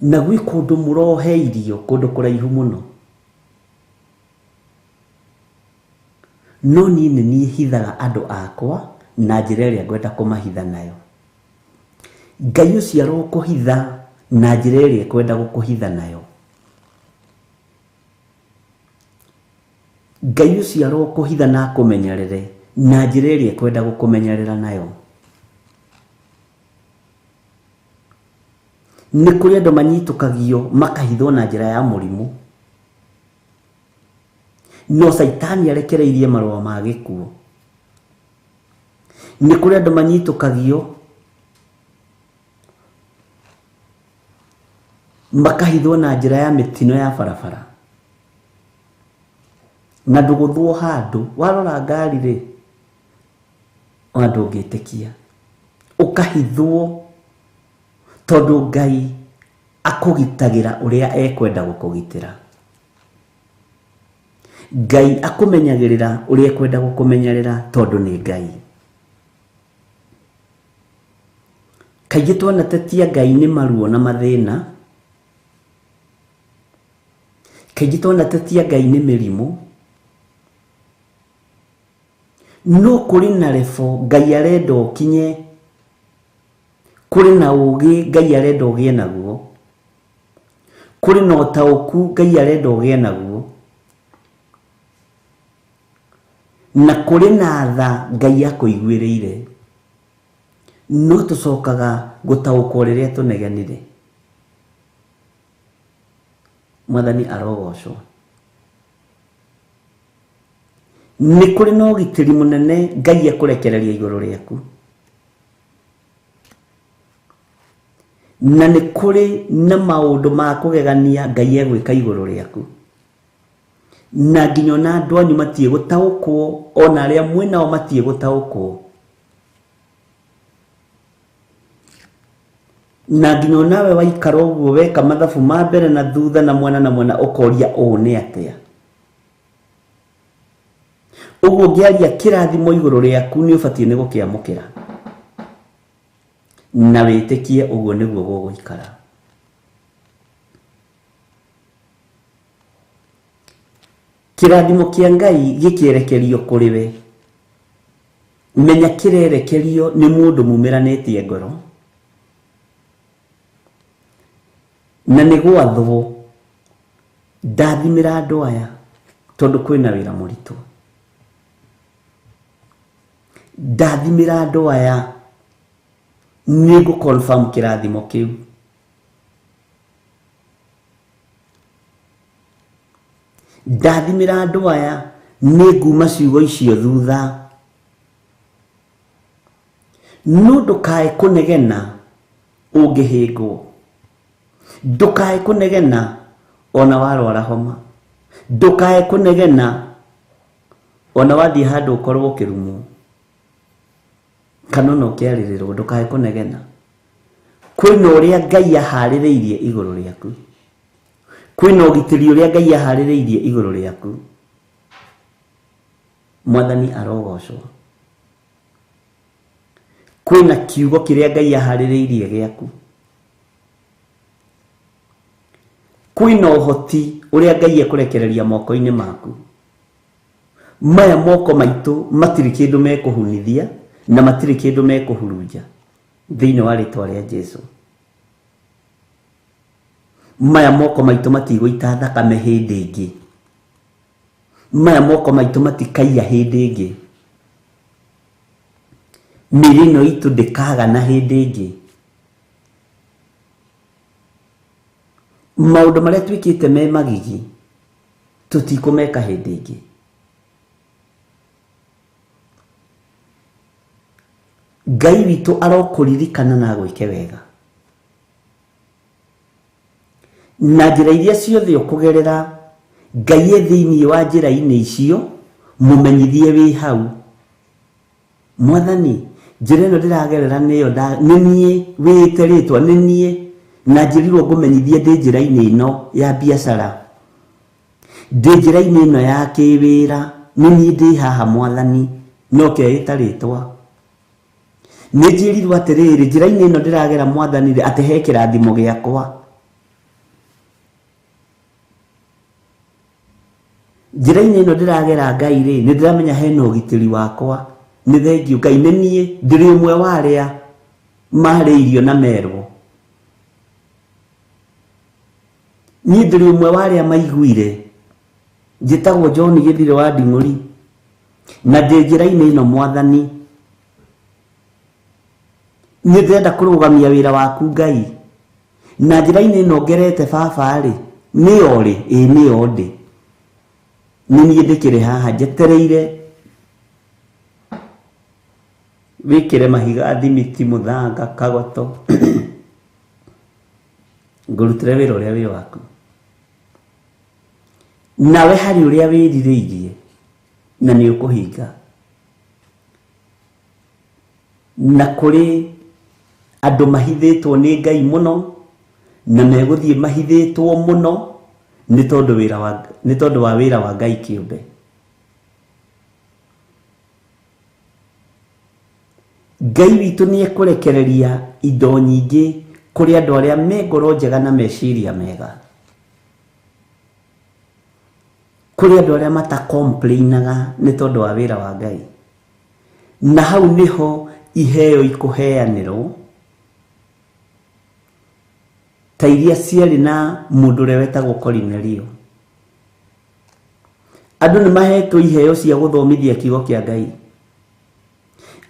Na gwĩ kũndũ mũroheirio kũndũ kũraihu mũno. No niĩ nĩ niĩ hithaga andũ akwa na njĩra ĩrĩa ngwenda kũmahitha nayo. Ngai ũcio arokũhitha na njĩra ĩrĩa ekwenda gũkũhitha nayo. Ngai ũcio arokũhitha na akũmenyerere na njĩra ĩrĩa ekwenda gũkũmenyerera nayo. Nĩ kũrĩ andũ manyitũkagio makahithwo na njĩra ya mũrimũ. No Caitani arekereirie marũa ma gĩkuũ. Nĩ kũrĩ andũ manyitũkagio makahithwo na njĩra ya mĩtino ya barabara. Na ndũgũthwo handũ warora ngari rĩ, ona ndũngĩtĩkia. Ũkahithwo tondũ Ngai akũgitagĩra ũrĩa ekwenda gũkũgitĩra. Ngai akũmenyagĩrĩra ũrĩa ekwenda gũkũmenyerera tondũ nĩ Ngai. Kaingĩ twanatetia Ngai nĩ maruo na mathĩna. Kaingĩ twanatetia Ngai nĩ mĩrimũ. No kũrĩ na rebo Ngai arenda ũkinye, kũrĩ na ũgĩ Ngai arenda ũgĩe naguo, kũrĩ na ũtaũku Ngai arenda ũgĩe naguo, na kũrĩ na tha Ngai akũiguĩrĩire. No tũcokaga gũtaũkwo rĩrĩa tũnegenire. Mwathani arogocwo. Nĩ kũrĩ na ũgitĩri mũnene Ngai ekũrekereria igũrũ rĩaku. Na nĩ kũrĩ na maũndũ ma kũgegania Ngai egwĩka igũrũ rĩaku. Na nginya ona andũ anyu matiĩ gũtaũkwo, ona arĩa mwĩ nao matiĩ gũtaũkwo. Na nginya onawe waikara ũguo weka mathabu ma mbere na thutha na mwena na mwena ũkoria ũũ nĩ atĩa. Ũguo ũngĩaria kĩrathimo igũrũ rĩaku nĩ ũbatiĩ nĩ gũkĩamũkĩra. Na wĩtĩkie ũguo nĩguo gũgũikara. Kĩrathimo kĩa Ngai gĩkĩerekerio kũrĩ we, menya kĩrerekerio nĩ mũndũ mumĩranĩtie ngoro. Na nĩ gwathwo ndathimĩra andũ aya tondũ kwĩna wĩra mũritũ. Ndathimĩra andũ aya nĩ ngũ confirm kĩrathimo kĩu. Ndathimĩra andũ aya nĩ nguma ciugo icio thutha. No ndũkae kũnegena ũngĩhĩngwo. Ndũkae kũnegena ona warwara homa. Ndũkae kũnegena ona wathiĩ handũ ũkorwo ũkĩrumwo kana ona ũkĩarĩrĩrwo, ndũkae kũnegena. Kwĩna ũrĩa Ngai aharĩrĩirie igũrũ rĩaku. Kwĩna ũgitĩri ũrĩa Ngai aharĩrĩirie igũrũ rĩaku. Mwathani arogocwo. Kwĩna kiugo kĩrĩa Ngai aharĩrĩirie gĩaku. Kwĩna ũhoti ũrĩa Ngai ekũrekereria moko-inĩ maku. Maya moko maitũ matirĩ kĩndũ mekũhunithia na matirĩ kĩndũ mekũhurunja thĩinĩ wa rĩtwa rĩa Jesu. Maya moko maitũ matigũita thakame hĩndĩ ĩngĩ. Maya moko maitũ matikaiya hĩndĩ ĩngĩ. Mĩĩrĩ ĩno itũ ndĩkagana hĩndĩ ĩngĩ. Maũndũ marĩa twĩkĩte me magigi tũtikũmeka hĩndĩ ĩngĩ. Ngai witũ arokũririkana na agwĩke wega. Na njĩra iria ciothe ũkũgerera, Ngai e thĩinĩ wa njĩra-inĩ icio, mũmenyithie wĩ hau. Mwathani, njĩra ĩno ndĩragerera nĩyo nĩ niĩ wĩĩte rĩtwa, nĩ niĩ na njĩrirwo ngũmenyithie ndĩ njĩra-inĩ ĩno ya biacara, ndĩ njĩra-inĩ ĩno ya kĩwĩra, nĩ niĩ ndĩ haha Mwathani, no keĩta rĩtwa. Nĩ njĩrirwo atĩrĩrĩ, njĩra-inĩ ĩno ndĩragera Mwathani rĩ, atĩ he kĩrathimo gĩakwa. Njĩra-inĩ ĩno ndĩragera Ngai rĩ, nĩ ndĩramenya hena ũgitĩri wakwa. Nĩ thengiũ Ngai, nĩ niĩ ndĩrĩ ũmwe wa arĩa marĩirio na merwo. Niĩ ndĩrĩ ũmwe wa arĩa maiguire. Njĩtagwo John Gĩthirĩ wa Nding'ũri, na ndĩ njĩra-inĩ ĩno Mwathani. Nĩ ndĩrenda kũrũgamia wĩra waku Ngai. Na njĩra-inĩ ĩno ngerete baba rĩ, nĩyo rĩ? Ĩĩ nĩyo ndĩ. Nĩ niĩ ndĩkĩrĩ haha njetereire wĩkĩre mahiga, thimiti, mũthanga, kagoto, ngũrutĩre wĩra ũrĩa wĩ waku. Nawe harĩ ũrĩa wĩrirĩirie na nĩ ũkũhinga. Na kũrĩ Andũ mahithĩtwo nĩ Ngai mũno na megũthiĩ mahithĩtwo mũno nĩ tondũ wa wĩra wa Ngai kĩũmbe. Ngai witũ nĩ ekũrekereria indo nyingĩ kũrĩ andũ arĩa me ngoro njega na meciria mega, kũrĩ andũ arĩa matakomplainaga nĩ tondũ wa wĩra wa Ngai. Na hau nĩho iheo ikũheanĩrwo ta iria ciarĩ na mũndũ ũrĩa wetagwo Korinelio. Andũ nĩ mahetwo iheo cia gũthomithia kiugo kĩa Ngai,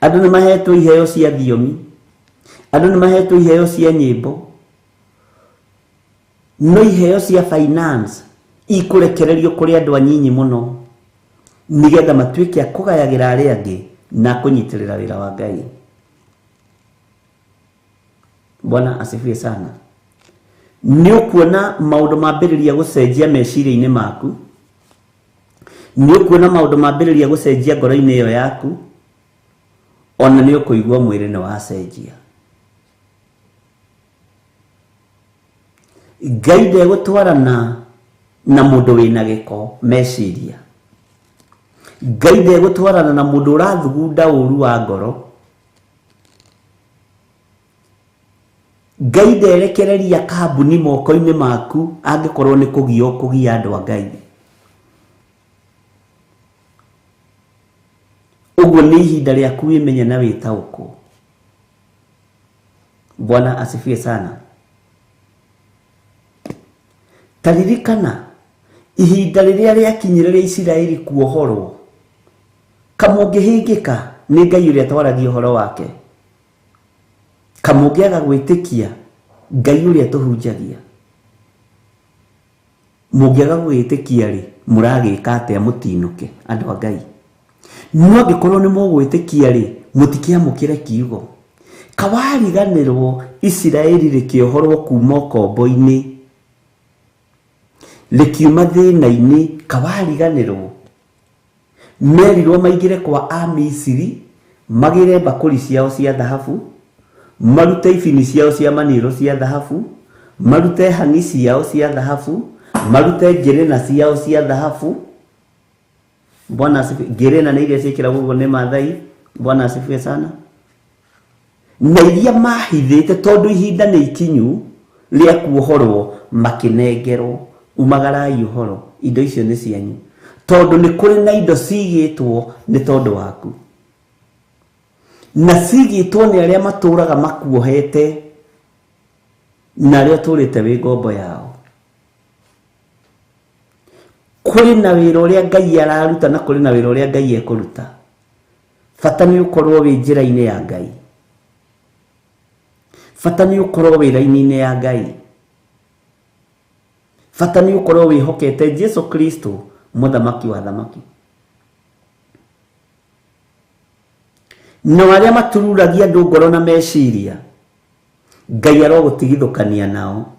andũ nĩ mahetwo iheo cia thiomi, andũ nĩ mahetwo iheo cia nyĩmbo, no iheo cia finance ikũrekererio kũrĩ andũ anyinyi mũno nĩgetha matuĩke a kũgayagĩra arĩa angĩ na kũnyitĩrĩra wĩra wa Ngai. Bwana asifiwe sana. Nĩ ũkuona maũndũ mambĩrĩria gũcenjia meciria-inĩ maku, nĩ ũkuona maũndũ mambĩrĩria gũcenjia ngoro-inĩ ĩyo yaku, ona nĩ ũkũigua mwĩrĩ nĩ wacenjia. Ngai ndegũtwarana na mũndũ wĩna gĩko meciria. Ngai ndegũtwarana na mũndũ ũrathugunda ũru wa ngoro. Ngai nderekereria kambuni moko-inĩ maku angĩkorwo nĩ kũgia ũkũgia andũ a Ngai. Ũguo nĩ ihinda rĩaku wĩmenye na wĩtaũkwo. Bwana asifiwe sana. Ta ririkana ihinda rĩrĩa rĩakinyire rĩa Isiraeli kuohorwo, kamũngĩhĩngĩka nĩ Ngai ũrĩa twaragia ũhoro wake, kamũngĩaga gwĩtĩkia Ngai ũrĩa tũhunjagia, mũngĩaga gwĩtĩkia rĩ, mũragĩka atĩa mũtinũke andũ a Ngai? No angĩkorwo nĩ mũgwĩtĩkia rĩ, mũtikĩamũkĩre kiugo. Kawariganĩrwo Isiraeli rĩkĩohorwo kuma ũkombo-inĩ, rĩkiuma thĩna-inĩ, kawariganĩrwo merirwo maingĩre kwa Amisiri, magĩre mbakũri ciao cia thahabu, marute ibini ciao cia maniũrũ cia thahabu, marute hang'i ciao cia thahabu, marute ngĩrĩna ciao cia thahabu. Bwana asifiwe. Ngĩrĩna nĩ iria ciĩkĩragwo ũguo nĩ Maathai. Bwana asifiwe sana. Na iria mahithĩte tondũ ihinda nĩ ikinyu rĩa kuohorwo, makĩnengerwo, umagarai ũhoro, indo icio nĩ cianyu, tondũ nĩ kũrĩ na indo cigĩtwo nĩ tondũ waku, na cigĩtwo nĩ arĩa matũraga makuohete na arĩa ũtũrĩte wĩ ngombo yao. Kũrĩ na wĩra ũrĩa Ngai araruta na kũrĩ na wĩra ũrĩa Ngai ekũruta. Bata nĩ ũkorwo wĩ njĩra-inĩ ya Ngai, bata nĩ ũkorwo wĩ raini-inĩ ya Ngai, bata nĩ ũkorwo wĩhokete Jesu Kristo mũthamaki wa thamaki. No arĩa matururagia andũ ngoro na meciria, Ngai arogũtigithũkania nao.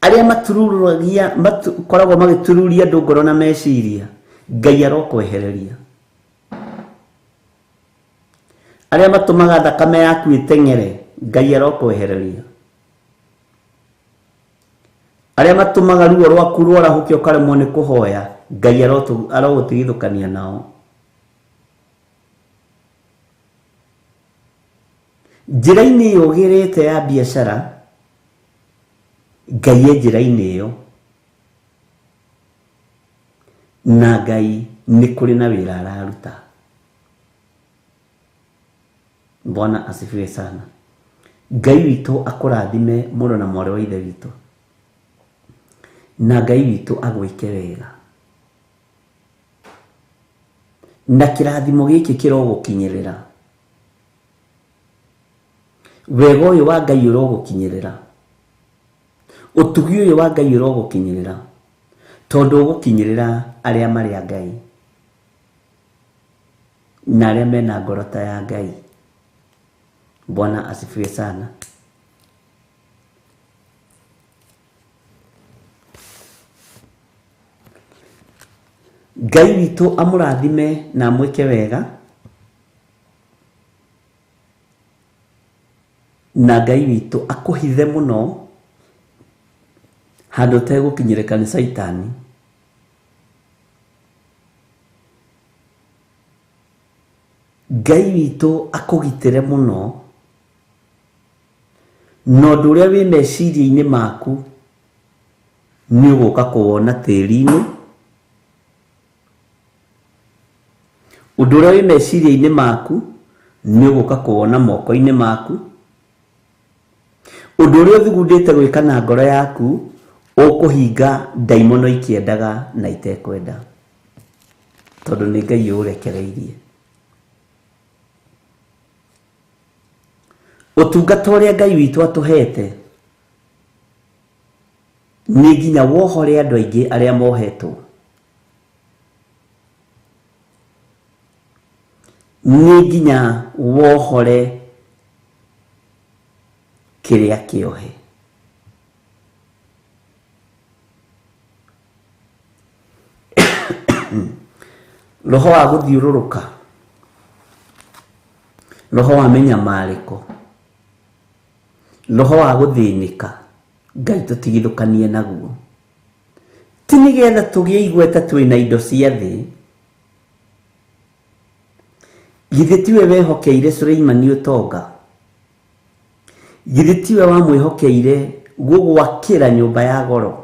Arĩa matururagia makoragwo magĩtururia andũ ngoro na meciria, Ngai arokwehereria. Arĩa matũmaga thakame yaku ĩteng'ere, Ngai arokwehereria. Arĩa matũmaga ruo rwaku rwarahũke ũkaremwo nĩ kũhoya, Ngai arogũtigithũkania nao. Njĩra-inĩ ĩyo ũgĩrĩte ya biacara, Ngai e njĩra-inĩ ĩyo, na Ngai nĩ kũrĩ na wĩra araruta. Bwana asifiwe sana. Ngai witũ akũrathime mũrũ na mwarĩ wa ithe witũ, na Ngai witũ agwĩke wega, na kĩrathimo gĩkĩ kĩrogũkinyĩrĩra. Wega ũyũ wa Ngai ũrogũkinyĩrĩra, ũtugi ũyũ wa Ngai ũrogũkinyĩrĩra, tondũ ũgũkinyĩrĩra arĩa marĩ a Ngai na arĩa mena ngoro ta ya Ngai. Bwana asifiwe sana. Ngai witũ amũrathime na amwĩke wega, na Ngai witũ akũhithe mũno handũ ũtegũkinyĩrĩka nĩ Caitani. Ngai witũ akũgitĩre mũno na ũndũ ũrĩa wĩ meciria-inĩ maku nĩ ũgũka kũwona tĩri-inĩ. Ũndũ ũrĩa wĩ meciria-inĩ maku nĩ ũgũka kũwona moko-inĩ maku. Ũndũ ũrĩa ũthugundĩte gwĩka na ngoro yaku ũkũhinga ndaimono ikĩendaga na itekwenda, tondũ nĩ Ngai ũrekereirie. Ũtungata ũrĩa Ngai witũ atũhete nĩ nginya wohore andũ aingĩ arĩa mohetwo, nĩ nginya wohore kĩrĩa kĩohe. Roho wa gũthiũrũrũka, roho wa mĩnyamarĩko, roho wa gũthĩnĩka, Ngai tũtigithũkanie naguo. Ti nĩgetha tũgĩe igweta twĩna indo cia thĩ. Githĩ tiwe wehokeire Suleimani ũtonga? Githĩ tiwe wamwĩhokeire gũgwakĩra nyũmba ya goro?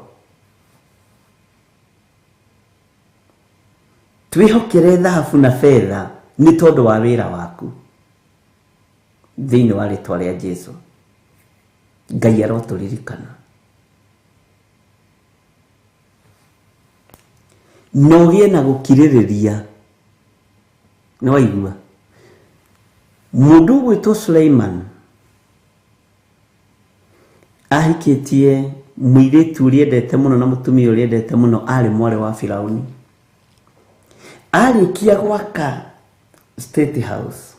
Twĩhokere thahabu na betha nĩ tondũ wa wĩra waku. Thĩinĩ wa rĩtwa rĩa Jesu, Ngai arotũririkana. Na ũgĩe na gũkirĩrĩria. Nĩ waigua? Mũndũ ũgwĩtwo Suleiman ahikĩtie mũirĩtu ũrĩa endete mũno na mũtumia ũrĩa endete mũno arĩ mwarĩ wa Firauni. Arĩkia gwaka State House,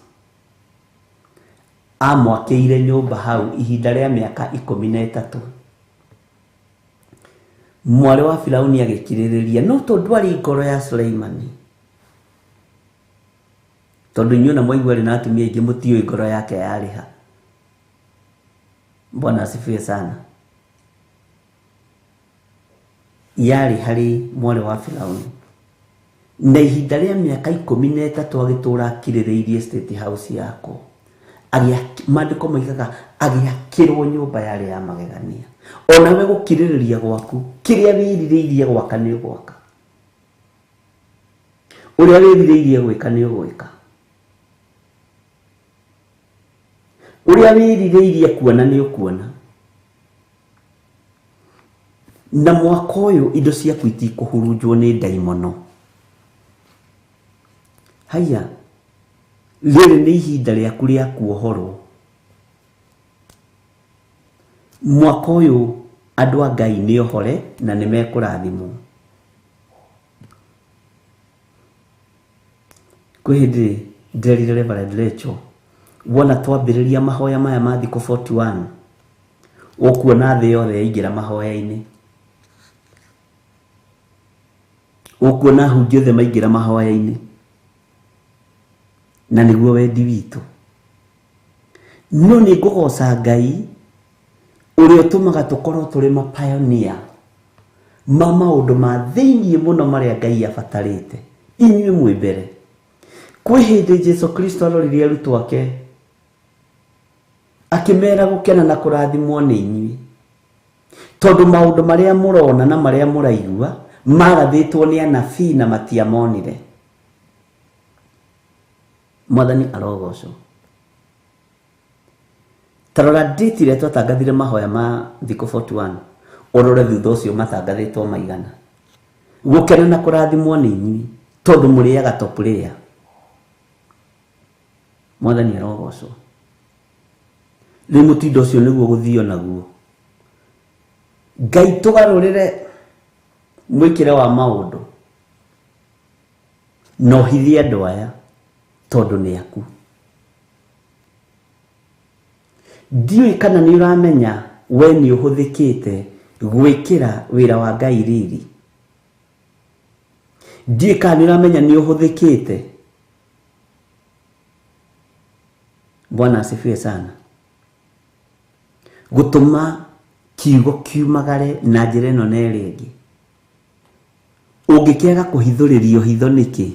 amwakĩire nyũmba hau ihinda rĩa mĩaka 13. Mwarĩ wa Firauni agĩkirĩrĩria, no tondũ arĩ ngoro ya Suleimani, tondũ inyuĩ na mwaigua arĩ na atumia aingĩ mũtiũĩ ngoro yake yarĩ ha. Bwana asifiwe sana. Yarĩ harĩ mwarĩ wa Firauni. Na ihinda rĩa mĩaka 13 agĩtũra akirĩrĩirie State House yakwo. Maandĩko moigaga agĩakĩrwo nyũmba yarĩ ya magegania. Onawe gũkirĩrĩria gwaku, kĩrĩa wĩrirĩirie gwaka nĩ ũgwaka, ũrĩa wĩrirĩirie gwĩka nĩ ũgwĩka, ũrĩa wĩrirĩirie kuona nĩ ũkuona. Na mwaka ũyũ indo ciaku itikũhurunjwo nĩ ndaimono. Haiya, rĩrĩ nĩ ihinda rĩaku rĩa kuohorwo. Mwaka ũyũ andũ a Ngai nĩ ohore na nĩ mekũrathimwo. Kwĩ hĩndĩ ndĩrerire Reverend Rachel, wona twambĩrĩria mahoya maya ma thikũ 41, ũkuona thĩ yothe yaingĩra mahoya-inĩ, ũkuona ahunjia othe maingĩra mahoya-inĩ, na nĩguo wendi witũ. No nĩ ngũgoca Ngai ũrĩa ũtũmaga tũkorwo tũrĩ mapioneer ma maũndũ ma thĩiniĩ mũno marĩa Ngai abatarĩte inyuĩ mwĩ mbere. Kwĩ hĩndĩ Jesu Kristo aroririe arutwo ake akĩmera gũkena na kũrathimwo nĩ inyuĩ, tondũ maũndũ marĩa mũrona na marĩa mũraigua marathĩtwo nĩ anabii na matiamonire. Mwathani arogocwo. Tarora date ĩrĩa twatangathire mahoya ma thikũ 41, ũrore thutha ũcio matangathĩtwo maigana. Gũkena na kũrathimwo nĩ inyuĩ tondũ mũrĩaga top layer. Mwathani arogocwo. Rĩu mũtindo ũcio nĩguo gũthio naguo. Ngai tũgarũrĩre mwĩkĩre wa maũndũ na ũhithie andũ aya tondũ nĩ aku. Ndiũĩ kana nĩ ũramenya we nĩ ũhũthĩkĩte gwĩkĩra wĩra wa Ngai riri. Ndiũĩ kana nĩ ũramenya nĩ ũhũthĩkĩte. Bwana asifiwe sana. Gũtũma kiugo kiumagare na njĩra ĩno na ĩrĩa ĩngĩ. Ũngĩkĩaga kũhithũrĩrio hitho nĩkĩ?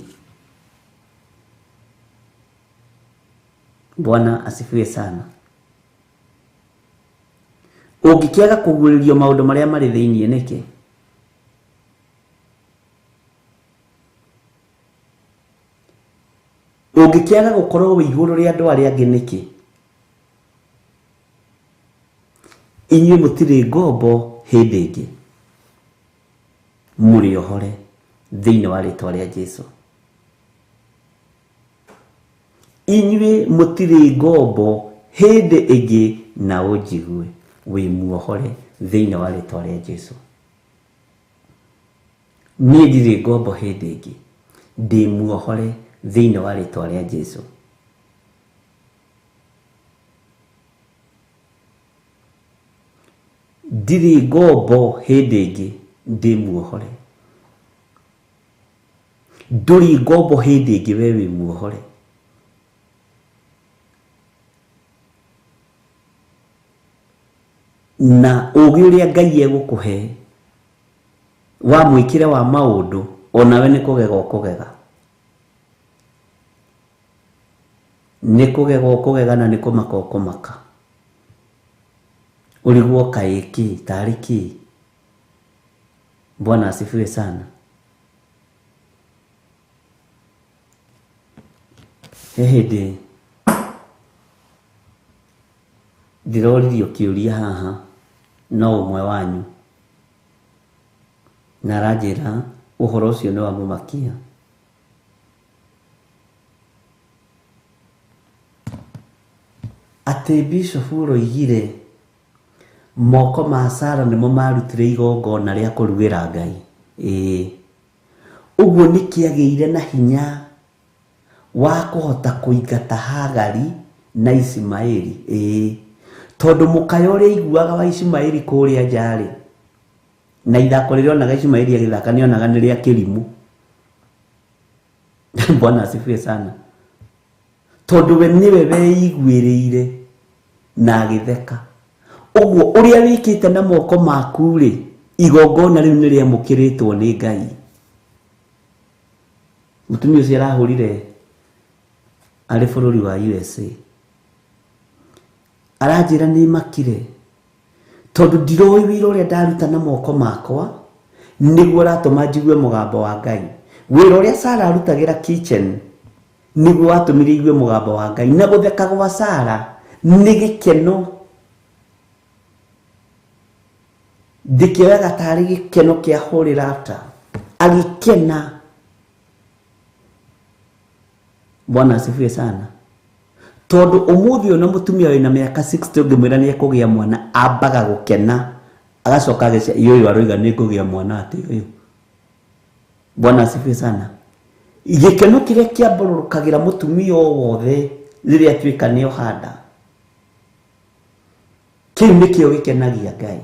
Bwana asifiwe sana. Ũngĩkĩaga kũguũrĩrio maũndũ marĩa marĩ thĩinĩ nĩkĩ? Ũngĩkĩaga gũkorwo wĩ igũrũ rĩa andũ arĩa angĩ nĩkĩ? Inyuĩ mũtirĩ ngombo hĩndĩ ĩngĩ, mũrĩ ohore thĩinĩ wa rĩtwa rĩa Jesũ. Inyuĩ mũtirĩ ngombo hĩndĩ ĩngĩ, na ũnjigue wĩ muohore thĩinĩ wa rĩtwa rĩa Jesũ. Niĩ ndirĩ ngombo hĩndĩ ĩngĩ, ndĩ muohore thĩinĩ wa rĩtwa rĩa Jesũ. Ndirĩ ngombo hĩndĩ ĩngĩ, ndĩ muohore. Ndũrĩ ngombo hĩndĩ ĩngĩ, we wĩ muohore. Na ũũgĩ ũrĩa Ngai egũkũhe wa mwĩkĩre wa maũndũ, onawe nĩ kũgega ũkũgega. Nĩ kũgega ũkũgega na nĩ kũmaka ũkũmaka. Ũrigwo kaĩ kĩ, tarĩ kĩ? Bwana asifiwe sana. He hĩndĩ ndĩroririo kĩũria haha no ũmwe wanyu, na aranjĩra ũhoro ũcio nĩ wamũmakia. Atĩ Bishop ũroigire moko ma Sara nĩmo marutire igongona rĩa kũrugĩra Ngai. Ĩĩ. Ũguo nĩkĩagĩire na hinya wa kũhota kũingata Hagari na Ismaeli. Ĩĩ. Tondũ mũkayo ũrĩa aiguaga wa Ismaeli kũrĩa nja-rĩ, na ithako rĩrĩa onaga Ismaeli agĩthaka nĩonaga nĩ rĩa kĩrimũ. Bwana asifiwe sana. Tondũ we nĩwe weiguĩrĩire na agĩtheka. Ũguo ũrĩa wĩkĩte na moko maku-rĩ, igongona rĩu nĩ rĩamũkĩrĩtwo nĩ Ngai. Mũtumia ũcio arahũrire arĩ bũrũri wa USA. Aranjĩra nĩ makire tondũ ndiroĩ wĩra ũrĩa ndaruta na moko makwa nĩguo ũratũma njigue mũgambo wa Ngai. Wĩra ũrĩa Sara arutagĩra kitchen nĩguo watũmire igue mũgambo wa Ngai. Na gũtheka gwa Sara nĩ gĩkeno, ndĩkĩoyaga tarĩ gĩkeno kĩa holy laughter. Agĩkena. Bwana asifiwe sana. Tondũ ũmũthĩ ũyũ na mũtumia wĩna mĩaka 60 ũngĩmwĩra nĩ ekũgĩa mwana, ambaga gũkena agacoka ageciria ũyũ aroiga nĩ ngũgĩa mwana atĩ ũyũ. Bwana asifiwe sana. Gĩkeno kĩrĩa kĩambarũrũkagĩra mũtumia o wothe rĩrĩa atuĩka nĩ ohanda, kĩu nĩkĩo gĩkenagia Ngai,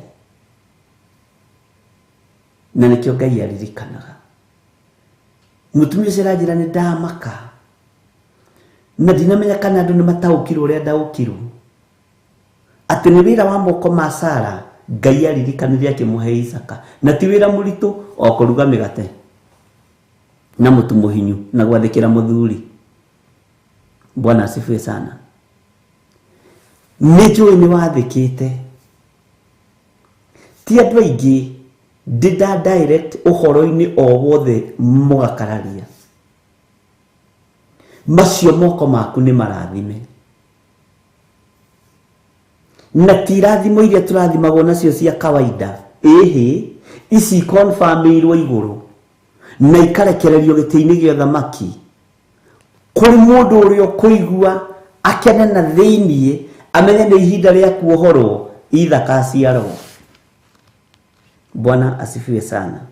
na nĩkĩo Ngai aririkanaga. Mũtumia ũcio aranjĩra nĩ ndamaka na ndinamenya kana andũ nĩ mataũkirwo ũrĩa ndaũkirwo, atĩ nĩ wĩra wa moko ma Sara Ngai aririkanire akĩmũhe Isaka, na ti wĩra mũritũ o kũruga mĩgate na mũtu mũhinyu na gwathĩkĩra mũthuri. Bwana asifiwe sana. Nĩ njũĩ nĩ wathĩkĩte. Ti andũ aingĩ ndĩ direct ũhoro-inĩ o wothe mũgakararia. Macio moko maku nĩ marathime. Na ti irathimo iria tũrathimagwo nacio cia kawaida. Ĩhĩ, ici confirmĩirwo igũrũ na ikarekererio gĩtĩ-inĩ gĩa ũthamaki. Kũrĩ mũndũ ũrĩa ũkũigua akene na thĩiniĩ, amenye nĩ ihinda rĩa kuohorwo ithaka aciarwo. Bwana asifiwe sana.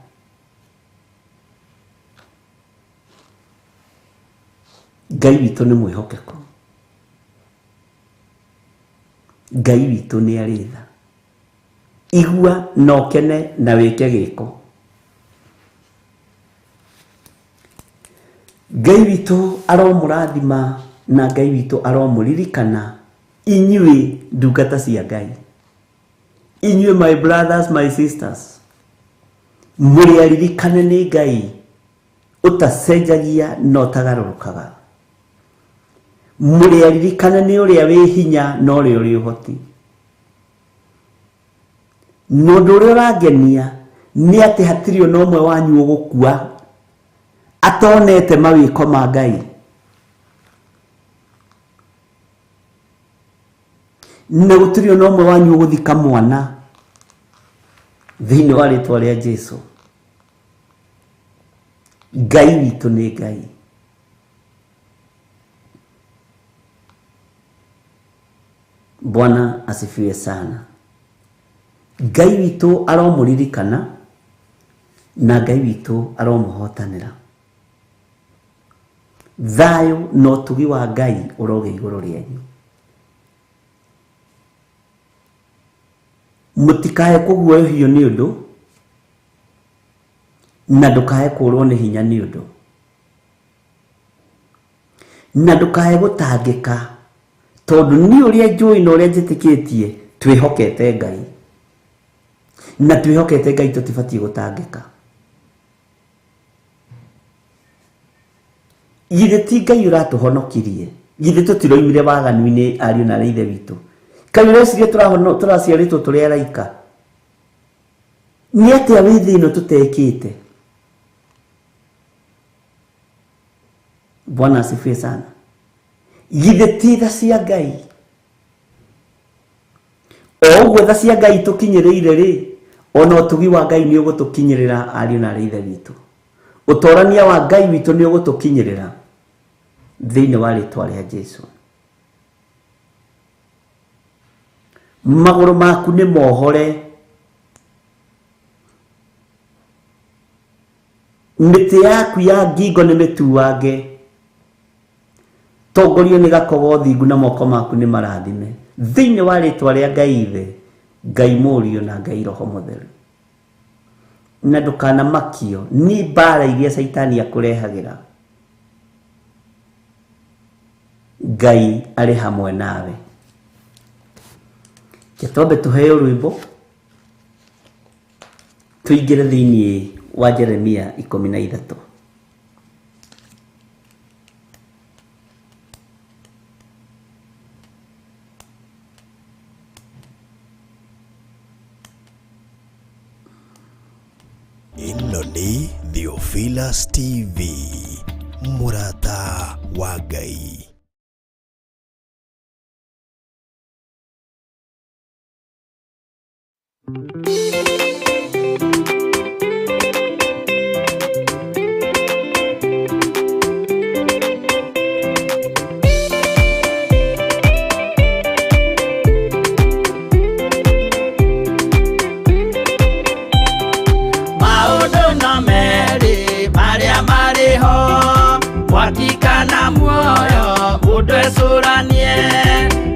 Ngai witũ nĩ mwĩhokeku. Ngai witũ nĩ arĩ tha. Igua na ũkene na wĩke gĩko. Ngai witũ aromũrathima na Ngai witũ aromũririkana inyuĩ ndungata cia Ngai, inyuĩ my brothers, my sisters, mũrĩ aririkane nĩ Ngai ũtacenjagia na ũtagarũrũkaga, mũrĩ aririkane nĩ ũrĩa wĩ hinya na ũrĩa ũrĩ ũhoti. Na ũndũ ũrĩa ũrangenia nĩ atĩ hatirĩ ona ũmwe wanyu ũgũkua atonete mawĩko ma Ngai. Na gũtirĩ ona ũmwe wanyu ũgũthika mwana thĩinĩ wa rĩtwa rĩa Jesu. Ngai witũ nĩ Ngai. Bwana asifiwe sana. Ngai witũ aromũririkana na Ngai witũ aromũhotanĩra. Thayũ na ũtugi wa Ngai ũrogĩa igũrũ rĩanyu. Mũtikae kũguoyohio nĩ ũndũ na ndũkae kũrwo nĩ hinya nĩ ũndũ na ndũkae gũtangĩka, tondũ niĩ ũrĩa njũĩ na ũrĩa njĩtĩkĩtie twĩhokete Ngai, na twĩhokete Ngai tũtibatiĩ gũtangĩka. Githĩ ti Ngai ũratũhonokirie? Githĩ tũtiroimire waganu-inĩ ariũ na ithe witũ? Kaĩ ũreciria tũraciarĩtwo tũrĩ araika? Nĩ atĩa wĩ thĩ ĩno tũtekĩte? Bwana asifiwe sana. Githĩ ti tha cia Ngai? O ũguo tha cia Ngai tũkinyĩrĩire rĩ, ona ũtugi wa Ngai nĩ ũgũtũkinyĩrĩra ariũ na arĩ ithe witũ. Ũtorania wa Ngai witũ nĩ ũgũtũkinyĩrĩra thĩinĩ wa rĩtwa rĩa Jesu. Magũrũ maku nĩ mohore, mĩtĩ yaku ya ngingo nĩ mĩtuange, tongorio nĩ gakogo thingu na moko maku nĩ marathime thĩinĩ wa rĩtwa rĩa Ngai Ithe, Ngai Mũriũ na Ngai Roho Mũtheru. Na ndũkanamakio nĩ mbara iria Caitani akũrehagĩra. Ngai arĩ hamwe nawe. Reke twambe tũheo rwĩmbo tũingĩre thĩinĩ wa Jeremia 13. Ĩno nĩ Theophilus TV, mũrata wa Ngai. Maũndũ no merĩ marĩa marĩ ho, mwaki kana muoyo, mũndũ ecũranie.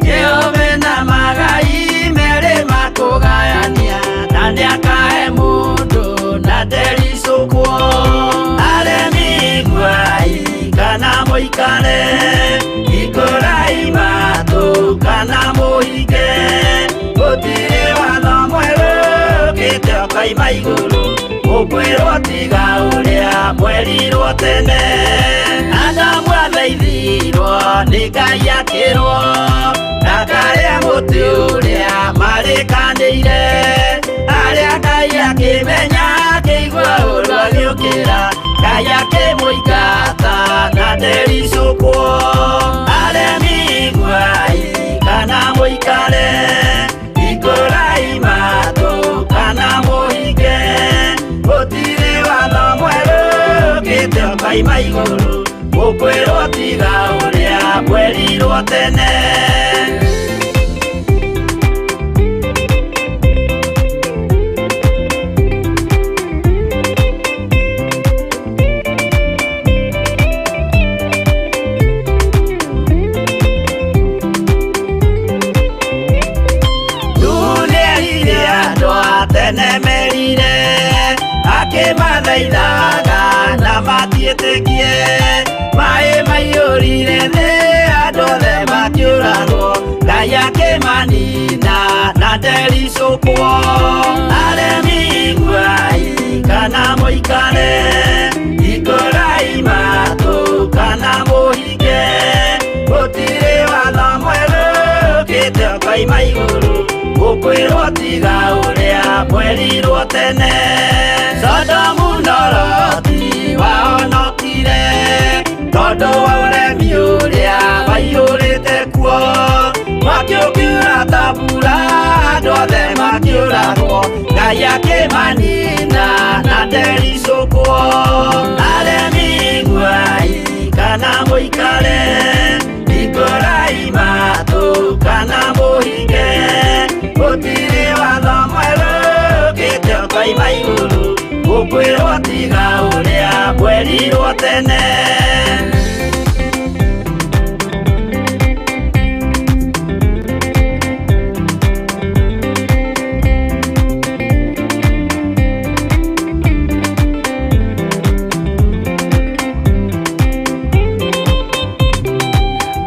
Jehova na magai merĩ makũgayania, na nĩakahe mũndũ na ndericũkwo. Aremi iguai kana mũikare, hingũrai matũ kana mũhinge. Gũtirĩ watho mwerũ ũkĩte ũkoima igũrũ, mũkwĩrwo tiga ũrĩa mwerirwo tene. Adamu athaithirwo nĩ Ngai akĩrwo, ndakarĩa mũtĩ ũrĩa marĩkanĩire. Arĩa Ngai akĩmenya akĩigua ũru agĩũkĩra, Ngai akĩmũingata na ndericũkwo. Aremi iguai kana mũikare, hingũrai matũ kana mũhinge. Gũtirĩ watho mwerũ ũkĩte ũkoima igũrũ, mũkwĩrwo tiga ũrĩa mwerirwo tene. Nĩerire andũ a tene merire, akĩmathaithaga na matiĩtĩkie maĩ maiyũrire thĩ andũ othe makĩũragwo Ngai akĩmanina na ndericũkwo aremi iguai kana mũikare hingũrai matũ kana mũhinge gũtirĩ watho mwerũ ũkĩte ũkoima igũrũ gũkwĩrwo tiga ũrĩa mwerirwo tene Sodomu na Loti wahonokire tondũ wa ũremi ũrĩa waiyũrĩte kuo mwaki ũkiura ta mbura andũ othe makĩũragwo Ngai akĩmanina na ndericũkwo aremi iguai kana mũikare hingũrai matũ kana mũhinge gũtirĩ watho mwerũ ũkĩte ũkoima igũrũ gũkwĩrwo tiga ũrĩa mwerirwo tene.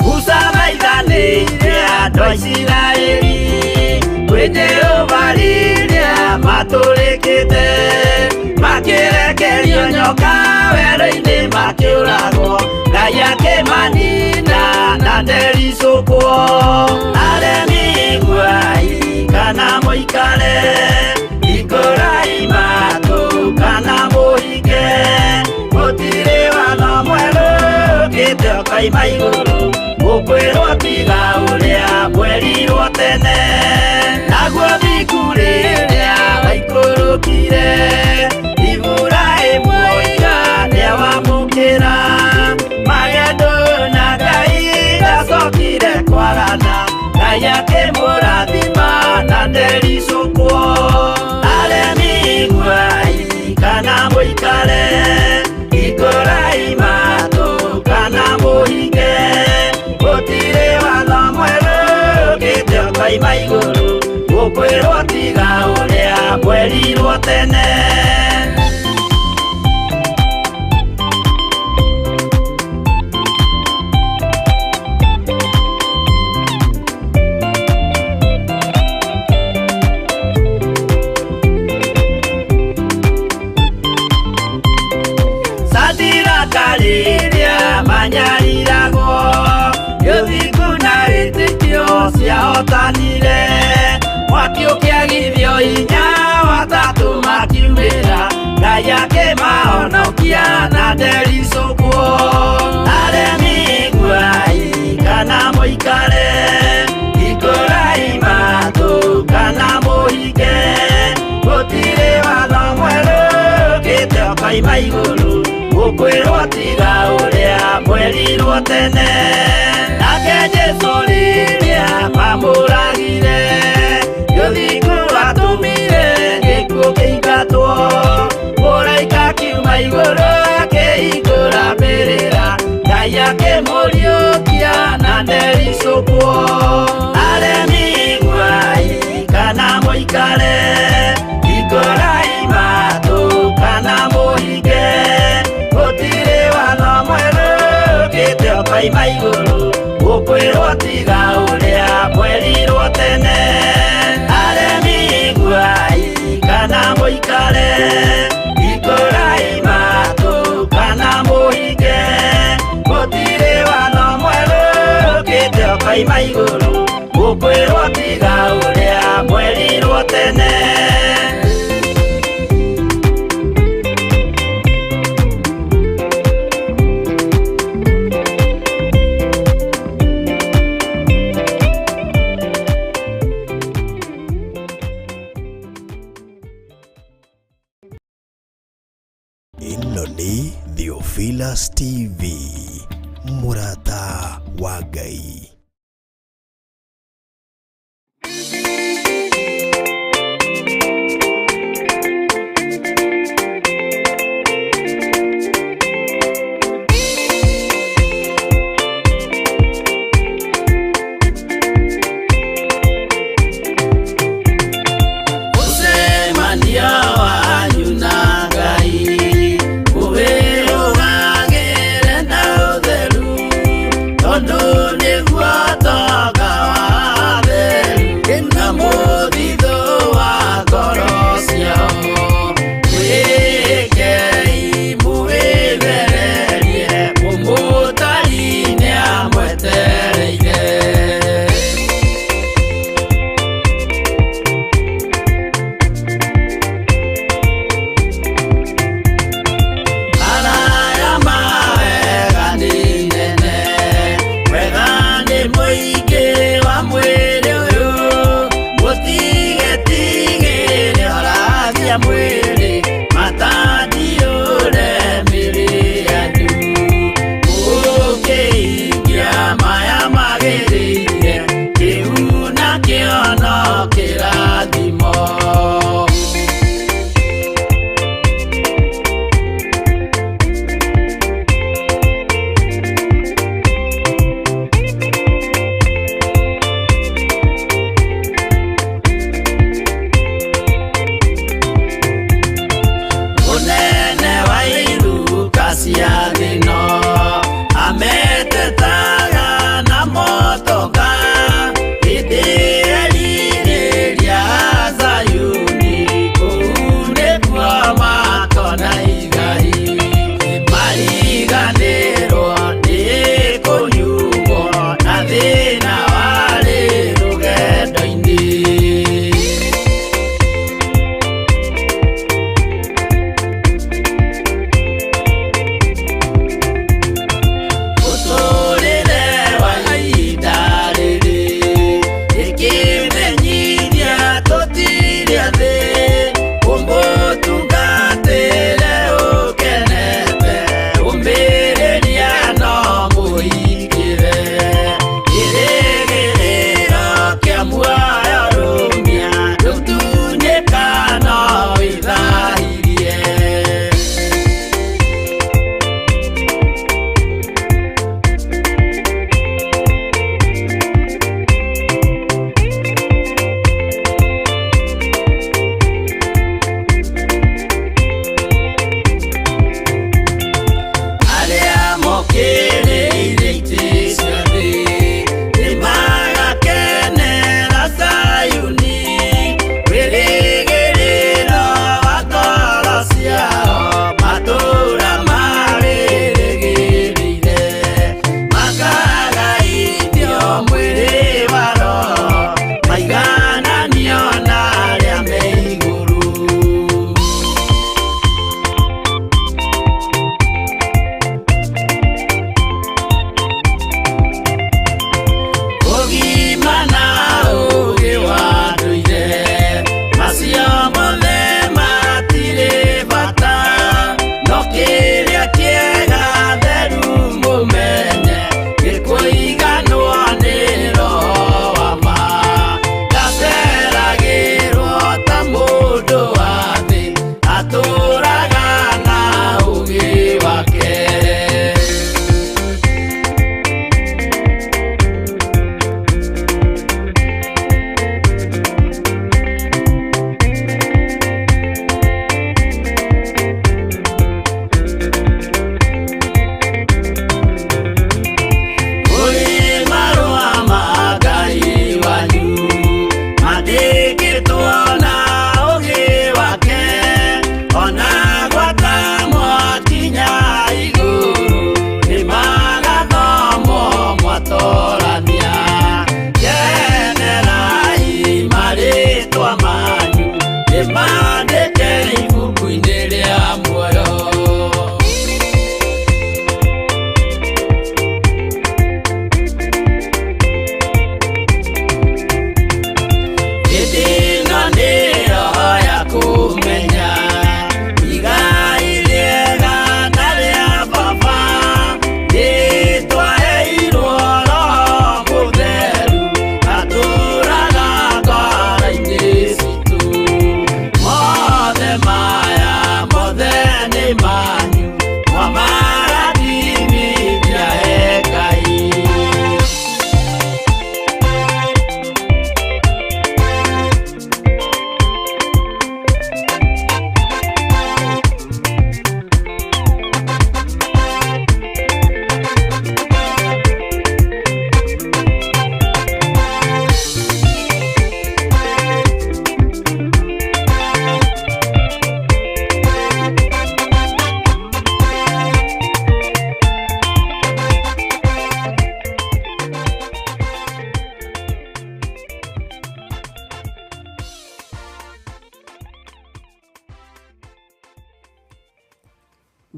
Musa maithanĩire andũ a Isiraeli kwĩ Jehova rĩrĩa matũrĩkĩte makĩrekerio nyoka werũ-inĩ makĩũragwo Ngai akĩmanina na ndericũkwo aremi iguai kana mũikare hingũrai matũ kana mũhinge gũtirĩ watho mwerũ ũkĩte ũkoima igũrũ gũkwĩrwo tiga ũrĩa mwerirwo tene naguo thingu rĩrĩa waikũrũkire Iburahĩmu oiga nĩawamũkĩra magendo na Ngai ndacokire kwagana Ngai akĩmũrathima na ndericũkwo aremi iguai kana mũikare hingũrai matũ kana mũhinge gũtirĩ watho mwerũ ũkĩte ũkoima igũrũ gũkwĩrwo tiga ũrĩa mwerirwo tene. Sadiraka rĩrĩa manyariragwo gĩthingu na wĩtĩkio ciahotanire mwaki ũkĩagithio hinya watatũ makiumĩra Ngai akĩmahonokia na ndericũkwo aremi iguai kana mũikare hingũrai matũ kana mũhinge gũtirĩ watho mwerũ ũkĩte ũkoima igũrũ gũkwĩrwo tiga ũrĩa mwerirwo tene nake Jesũ rĩrĩa mamũragire gĩthingu atũmire gĩkuũ kĩingatwo mũraika akiuma igũrũ akĩhingũra mbĩrĩra Ngai akĩmũriũkia na ndericũkwo aremi iguai kana mũikare hingũrai matũ kana mũhinge gũtirĩ watho mwerũ ũkĩte ũkoima igũrũ gũkwĩrwo tiga ũrĩa mwerirwo tene aremi iguai kana mũikare hingũrai matũ kana mũhinge gũtirĩ watho mwerũ ũkĩte ũkoima igũrũ gũkwĩrwo tiga ũrĩa mwerirwo tene. Ĩno nĩ Theophilus TV, mũrata wa Ngai. Ũcemania wanyu na Ngai ũheo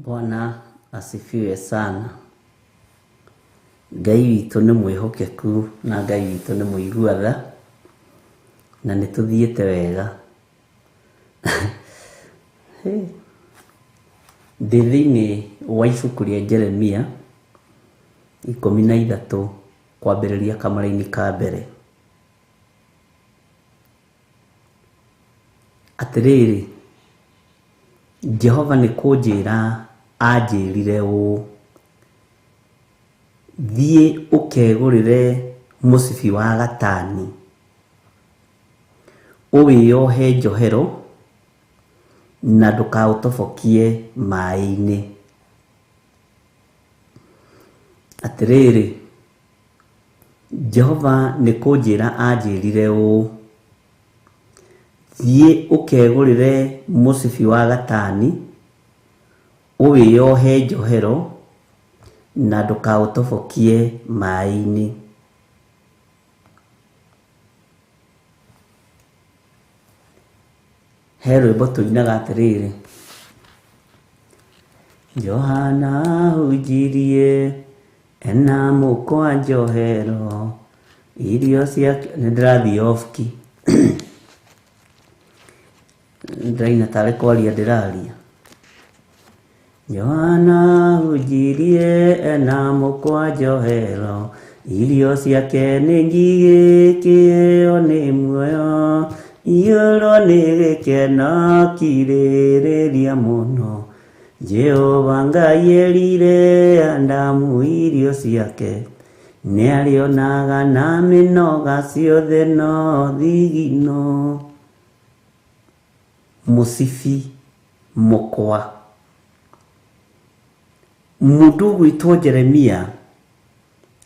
Bwana asifiwe sana. Ngai witũ nĩ mwĩhokeku na Ngai witũ nĩ mũigua tha na nĩ tũthiĩte wega. Ndĩ thĩinĩ wa ibuku rĩa Jeremia 13 kwambĩrĩria kamũraini ka mbere. Atĩrĩrĩ, Jehova nĩ kũnjĩra anjĩrire ũũ, thiĩ ũkegũrĩre mũcibi wa gatani, ũwĩyohe njohero na ndũkaũtobokie maĩ-inĩ. Atĩrĩrĩ, Jehova nĩ kũnjĩra anjĩrire ũũ, thiĩ ũkegũrĩre mũcibi wa gatani, ũwĩyohe njohero na ndũkaũtobokie maĩ-inĩ. He rwĩmbo tũinaga atĩrĩrĩ, Johana ahunjirie ena mũkwa njohero, irio ciake. Nĩ ndĩrathiĩ off key, ndĩraina tarĩ kwaria ndĩraria. Johana ahunjirie ena mũkwa njohero, irio ciake nĩ ngigĩ kĩheo nĩ muoyo, iyũrwo nĩ gĩkeno kirĩrĩria mũno. Jehova Ngai erire Adamu irio ciake, nĩarĩonaga na mĩnoga ciothe no thigino. Mũcibi mũkwa. Mũndũ ũgwĩtwo Jeremia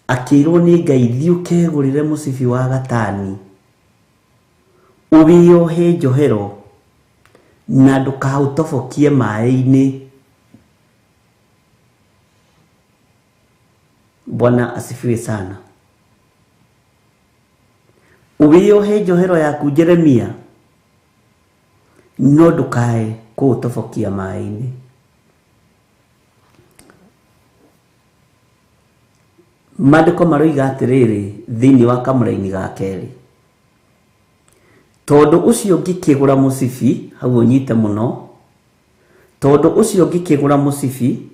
akĩrwo nĩ Ngai thiĩ ũkegũrĩre mũcibi wa gatani, ũwĩyohe njohero na ndũkaũtobokie maĩ-inĩ. Bwana asifiwe sana. Ũwĩyohe njohero yaku Jeremia, no ndũkae kũũtobokia maĩ-inĩ. Maandĩko maroiga atĩrĩrĩ thĩinĩ wa kamũraini ga kerĩ, tondũ ũcio ngĩkĩgũra mũcibi, hau ũnyite mũno, tondũ ũcio ngĩkĩgũra mũcibi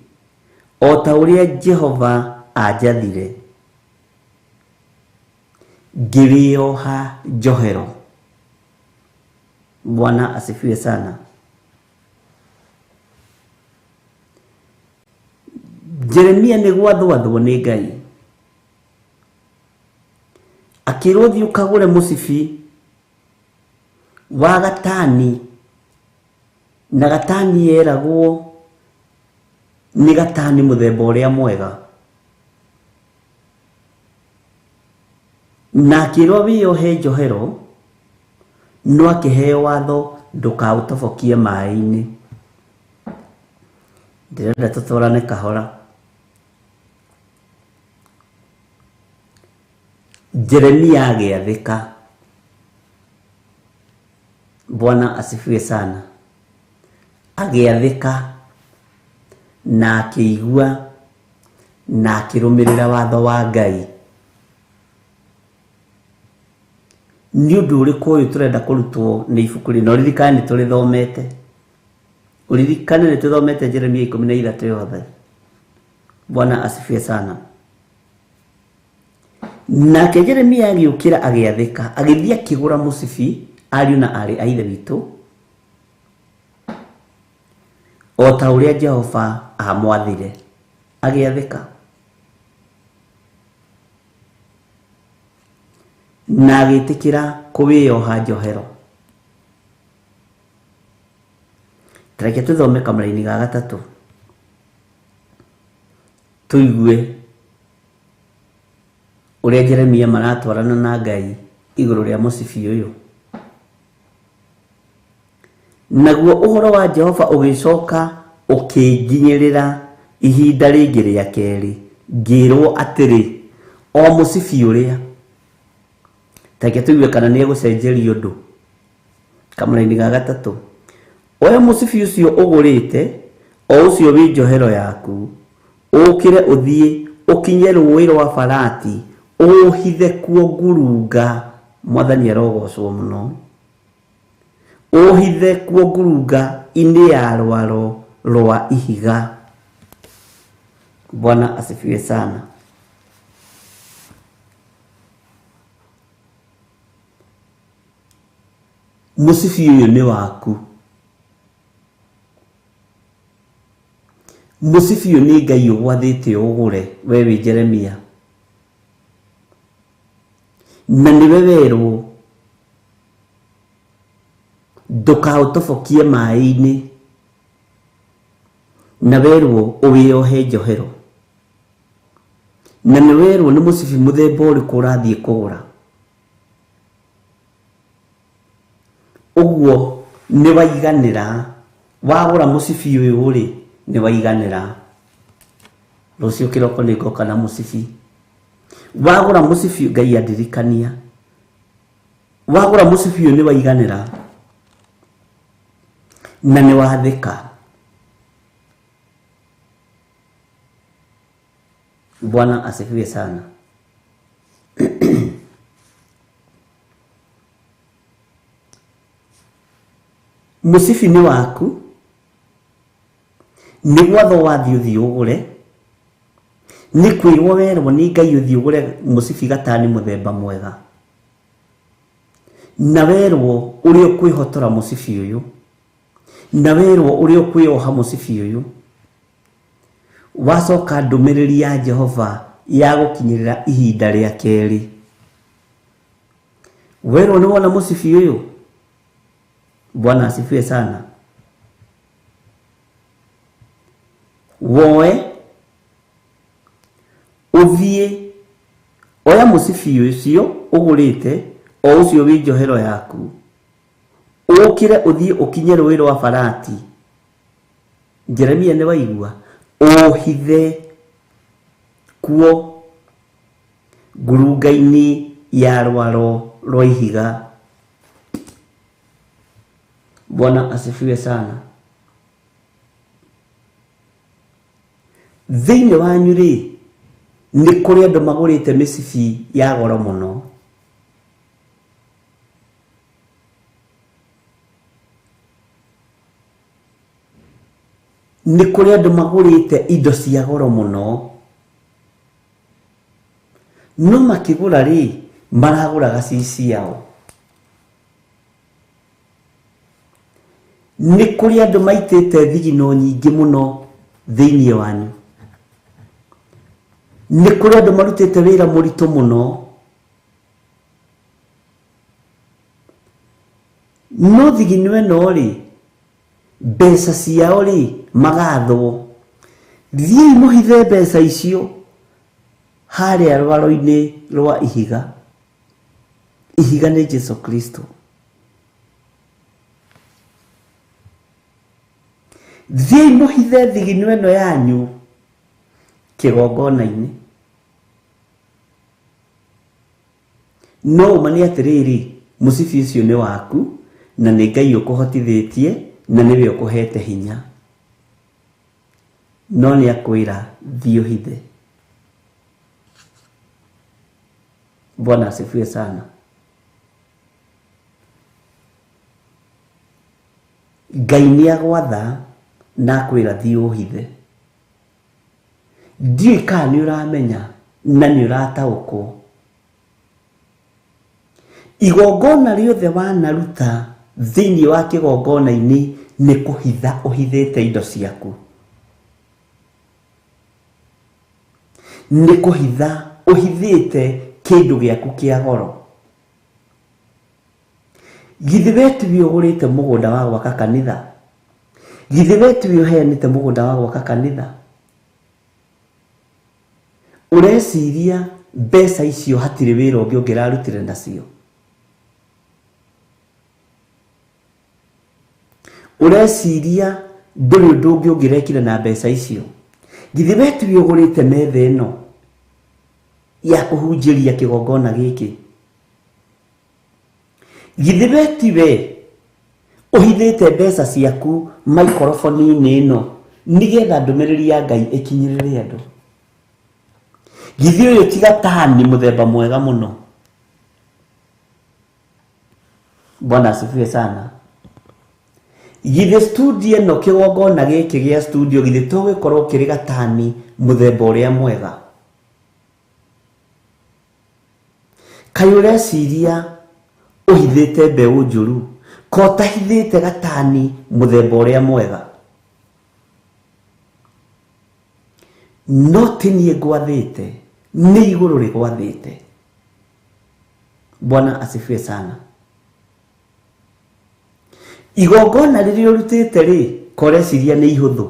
o ta ũrĩa Jehova anjathire, ngĩwĩyoha njohero. Bwana asifiwe sana. Jeremia nĩ gwathwo nĩ Ngai, akĩrwo thiĩ ũkagũre mũcibi wa gatani, na gatani yeragwo nĩ gatani mũthemba ũrĩa mwega, na akĩrwo wĩyohe njohero, no akĩheo watho ndũkaũtobokie maĩ-inĩ. Ndĩrenda tũtwarane kahora. Jeremia agĩathĩka. Bwana asifiwe sana. Agĩathĩka na akĩigua na akĩrũmĩrĩra watho wa Ngai. Nĩ ũndũ ũrĩkũ ũyũ tũrenda kũrutwo nĩ ibuku rĩno? Ũririkane nĩ tũrĩthomete, ũririkane nĩ tũthomete Jeremia 13 yothe. Bwana asifiwe sana. Nake Jeremia agĩũkĩra agĩathĩka, agĩthiĩ akĩgũra mũcibi, ariũ na aarĩ a ithe witũ, o ta ũrĩa Jehova aamwathire. Agĩathĩka na agĩtĩkĩra kũwĩyoha njohero. Reke tũthome kamũraini ga gatatũ tũigue ũrĩa Jeremia maratwarana na Ngai igũrũ rĩa mũcibi ũyũ. Naguo ũhoro wa Jehova ũgĩcoka ũkĩnginyĩrĩra ihinda rĩngĩ rĩa kerĩ, ngĩrwo atĩrĩ, o mũcibi ũrĩa. Reke tũigue kana nĩ egũcenjeria ũndũ. Kamũraini ga gatatũ, oya mũcibi ũcio ũgũrĩte, o ũcio wĩ njohero yaku, ũkĩre ũthiĩ ũkinye rũũĩ rwa Farati, ũhithe kuo ngurunga. Mwathani arogocwo mũno. Ũhithe kuo ngurunga-inĩ ya rwaro rwa ihiga. Bwana asifiwe sana. Mũcibi ũyũ nĩ waku. Mũcibi ũyũ nĩ Ngai ũgwathĩte ũgũre we wĩ Jeremia, na nĩwe werwo ndũkaũtobokie maĩ-inĩ, na werwo ũwĩohe njohero, na nĩ werwo nĩ mũcibi mũthemba ũrĩkũ ũrathiĩ kũgũra. Ũguo nĩ waiganĩra, wagũra mũcibi ũyũ rĩ, nĩ waiganĩra. Rũciũ kĩroko nĩ ngoka na mũcibi. Wagũra mũcibi, Ngai andirikania, wagũra mũcibi ũyũ nĩ waiganĩra na nĩ wathĩka. Bwana asifiwe sana. Mũcibi nĩ waku, nĩ gwatho wathiĩ ũthiĩ ũgũre, nĩ kwĩrwo werwo nĩ Ngai ũthiĩ ũgũre mũcibi gatani mũthemba mwega, na werwo ũrĩa ũkwĩhotora mũcibi ũyũ, na werwo ũrĩa ũkwĩoha mũcibi ũyũ. Wacoka ndũmĩrĩri ya Jehova ya gũkinyĩrĩra ihinda rĩa kerĩ, werwo nĩ wona mũcibi ũyũ. Bwana asifiwe sana. Woe ũthiĩ oya mũcibi ũcio ũgũrĩte, o ũcio wĩ njohero yaku, ũkĩre ũthiĩ ũkinye rũũĩ rwa Farati. Jeremia nĩ waigua, ũhithe kuo ngurunga-inĩ ya rwaro rwa ihiga. Bwana asifiwe sana. Thĩinĩ wanyu rĩ, nĩ kũrĩ andũ magũrĩte mĩcibi ya goro mũno. Nĩ kũrĩ andũ magũrĩte indo cia goro mũno, no makĩgũra rĩ, maragũraga ci ciao. Nĩ kũrĩ andũ maitĩte thigino nyingĩ mũno thĩinĩ wanyu. Nĩ kũrĩ andũ marutĩte wĩra mũritũ mũno, no thigino ĩno rĩ, mbeca ciao rĩ, magathwo. Thiĩi mũhithe mbeca icio harĩa rwaro-inĩ rwa ihiga. Ihiga nĩ Jesu Kristo. Thiĩi mũhithe thigino ĩno yanyu kĩgongona-inĩ. No ũma nĩ atĩrĩrĩ, mũcibi ũcio nĩ waku, na nĩ Ngai ũkũhotithĩtie, na nĩwe ũkũhete hinya. No nĩ akwĩra thiĩ ũhithe. Bwana asifiwe sana. Ngai nĩ agwatha na akwĩra thiĩ ũhithe. Ndiũĩ kana nĩ ũramenya na nĩ ũrataũkwo. Igongona rĩothe wanaruta thĩinĩ wa kĩgongona-inĩ nĩ kũhitha ũhithĩte indo ciaku. Nĩ kũhitha ũhithĩte kĩndũ gĩaku kĩa goro. Githĩ we tiwe ũgũrĩte mũgũnda wa gwaka kanitha? Githĩ we tiwe ũheanĩte mũgũnda wa gwaka kanitha? Ũreciria mbeca icio hatirĩ wĩra ũngĩ ũngĩrarutire nacio? Ũreciria ndũrĩ ũndũ ũngĩ ũngĩrekire na mbeca icio? Githĩ we tiwe ũgũrĩte metha ĩno ya kũhunjĩria kĩgongona gĩkĩ? Githĩ we tiwe ũhithĩte mbeca ciaku maikoroboni-inĩ ĩno Nĩgetha ndũmĩrĩri ya Ngai ĩkinyĩrĩre andũ. Githĩ ũyũ ti gatani mũthemba mwega mũno. Bwana asifiwe sana. Githĩ studio ĩno kĩgongona gĩkĩ gĩa studio githĩ to gĩkorwo kĩrĩ gatani mũthemba ũrĩa mwega. Kaĩ ũreciria ũhithĩte mbeũ njũru ko ũtahithĩte gatani mũthemba ũrĩa mwega. No ti niĩ ngwathĩte, nĩ igũrũ rĩgwathĩte. Bwana asifiwe sana. Igongona rĩrĩa ũrutĩte rĩ, koreciria nĩ ihũthũ.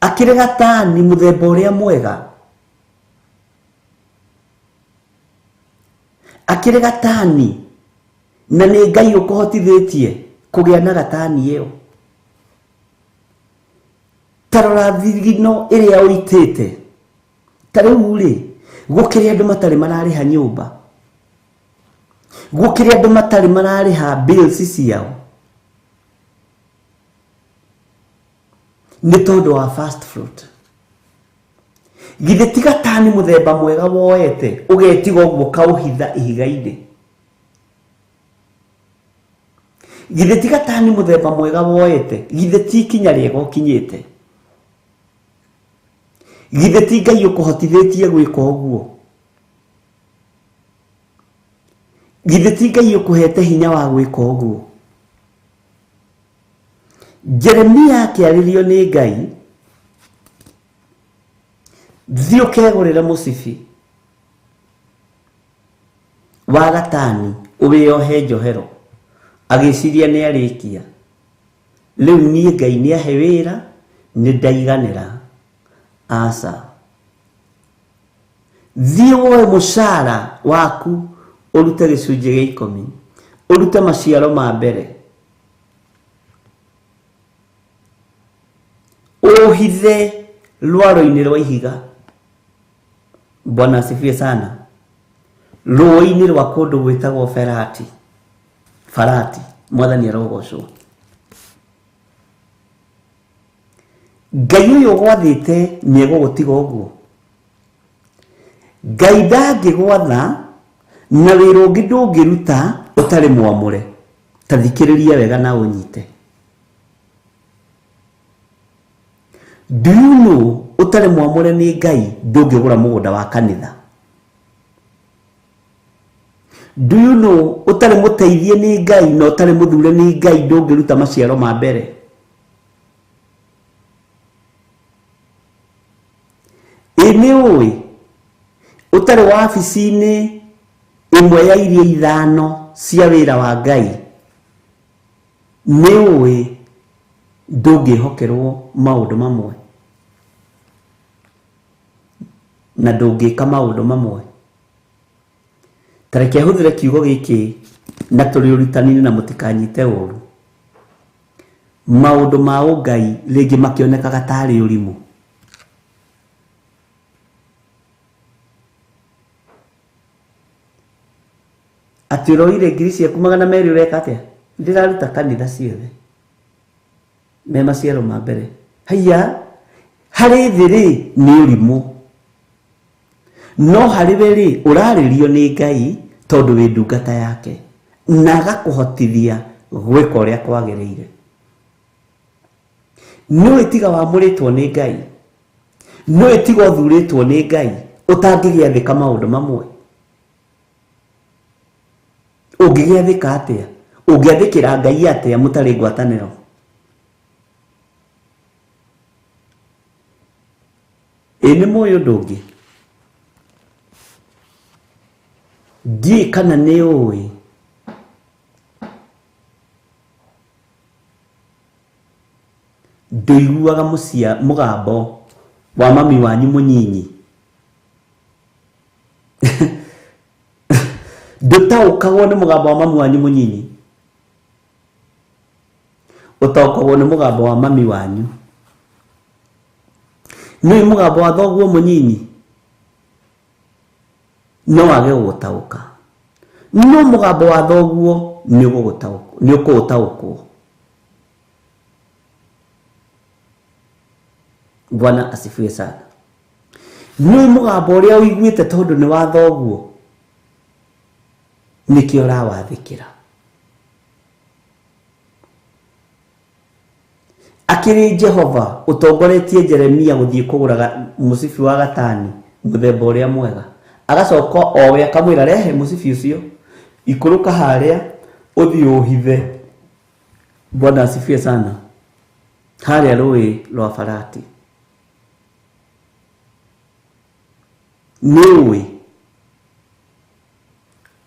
Akĩrĩ gatani mũthemba ũrĩa mwega. Akĩrĩ gatani na nĩ Ngai ũkũhotithĩtie kũgĩa na gatani ĩyo. Ta rora thigino ĩrĩa ũitĩte. Ta rĩu rĩ, gũkĩrĩ andũ matarĩ mararĩha nyũmba. Gũkĩrĩ andũ matarĩ mararĩha bills ciao. Nĩ tondũ wa first fruit. Githĩ ti gatani mũthemba mwega woete ũgetiga ũguo ũkaũhitha ihiga-inĩ. Githĩ ti gatani mũthemba mwega woete, githĩ ti ikinya rĩega ũkinyĩte. Githĩ ti Ngai ũkũhotithĩtie gwĩka ũguo. Githĩ ti Ngai ũkũhete hinya wa gwĩka ũguo. Jeremia akĩarĩrio nĩ Ngai, thiĩ ũkegũrĩre mũcibi wa gatani ũwĩohe njohero. Agĩciria nĩ arĩkia. Rĩu niĩ Ngai nĩ ahe wĩra, nĩ ndaiganĩra. Aca. Thiĩ woe mũcara waku ũrute gĩcunjĩ gĩa ikũmi, ũrute maciaro ma mbere, ũhithe rwaro-inĩ rwa ihiga. Bwana asifiwe sana. Rũĩ-inĩ rwa kũndũ gwĩtagwo Ferati. Farati, Mwathani arogocwo. Ngai ũyũ ũgwathĩte nĩ egũgũtiga ũguo. Ngai ndangĩgwatha na wĩra ũngĩ ndũngĩruta ũtarĩ mwamũre. Ta thikĩrĩria wega na ũnyite. Do you know ũtarĩ mwamũre nĩ Ngai ndũngĩgũra mũgũnda wa kanitha? Do you know ũtarĩ mũteithie nĩ Ngai na ũtarĩ mũthure nĩ Ngai ndũngĩruta maciaro ma mbere? Ĩ nĩ ũĩ ũtarĩ wabici-inĩ ĩmwe ya iria ithano cia wĩra wa Ngai nĩ ũĩ ndũngĩhokerwo maũndũ mamwe na ndũngĩka maũndũ mamwe. Ta reke hũthĩre kiugo gĩkĩ na tũrĩ ũrutani-inĩ na mũtikanyite ũru. Maũndũ ma ũngai rĩngĩ makĩonekaga tarĩ ũrimũ. Atĩ ũroire ngiri ciaku 200 ũreka atĩa? Ndĩraruta kanitha ciothe me maciaro ma mbere. Haiya, harĩ thĩ rĩ nĩ ũrimũ, no harĩ we rĩ ũrarĩrio nĩ Ngai tondũ wĩ ndungata yake na agakũhotithia gwĩka ũrĩa kwagĩrĩire. Nĩũĩ tiga wamũrĩtwo nĩ Ngai, nĩũĩ tiga ũthurĩtwo nĩ Ngai ũtangĩgĩathĩka maũndũ mamwe. Ũngĩgĩathĩka atĩa? Ũngĩathĩkĩra Ngai atĩa mũtarĩ ngwatanĩro? Ĩ nĩ mũĩ ũndũ ũngĩ? Ndiũĩ kana nĩ ũĩ ndũiguaga mũgambo wa mami wanyu mũnyinyi. Ndũtaũkagwo nĩ mũgambo wa mami wanyu mũnyinyi. Ũtaũkagwo nĩ mũgambo wa mami wanyu. Nĩũĩ mũgambo wa thoguo mũnyinyi? No wage gũgũtaũka. No mũgambo wa thoguo nĩ ũkũũtaũkwo. Bwana asifiwe sana. Nĩ mũgambo ũrĩa ũiguĩte tondũ nĩ wa thoguo nĩkĩo ũrawathĩkĩra. Akĩrĩ Jehova ũtongoretie Jeremia gũthiĩ kũgũra mũcibi wa gatani mũthemba ũrĩa mwega, agacoka owe akamwĩra rehe mũcibi ũcio, ikũrũka harĩa ũthiĩ ũhithe. Bwana asifiwe sana. Harĩa rũĩ rwa Farati. Nĩ ũĩ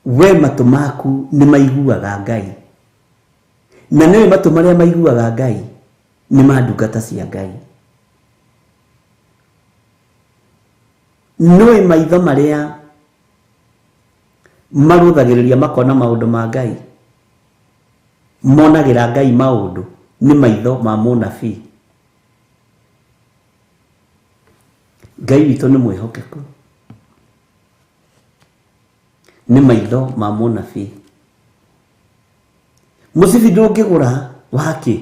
we matũ maku nĩ maiguaga Ngai, na nĩũĩ matũ marĩa maiguaga Ngai nĩ ma ndungata cia Ngai. Nĩũĩ maitho marĩa marũthagĩrĩria makona maũndũ ma Ngai, monagĩra Ngai maũndũ, nĩ maitho ma mũnabii. Ngai witũ nĩ mwĩhokeku, nĩ maitho ma mũnabii. Mũcibi ndũngĩgũra wakĩ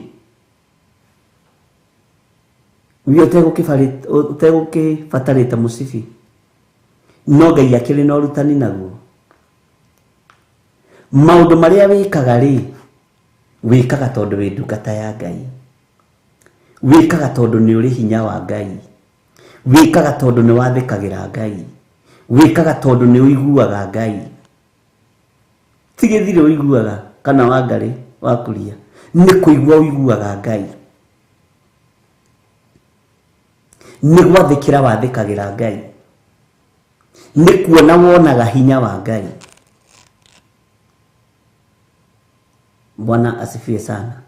wi ũtegũkĩbatarĩte mũcibi, no Ngai akĩrĩ na ũrutani naguo. Maũndũ marĩa wĩkaga rĩ, wĩkaga tondũ wĩ ndungata ya Ngai, wĩkaga tondũ nĩ ũrĩ hinya wa Ngai, wĩkaga tondũ nĩ wathĩkagĩra Ngai, wĩkaga tondũ nĩ ũiguaga Ngai. Ti gĩthirĩ ũiguaga kana wangarĩ wa kũria, nĩ kũigua ũiguaga Ngai, nĩ gwathĩkĩra wathĩkagĩra Ngai, nĩ kuona wonaga hinya wa Ngai. Bwana asifiwe sana.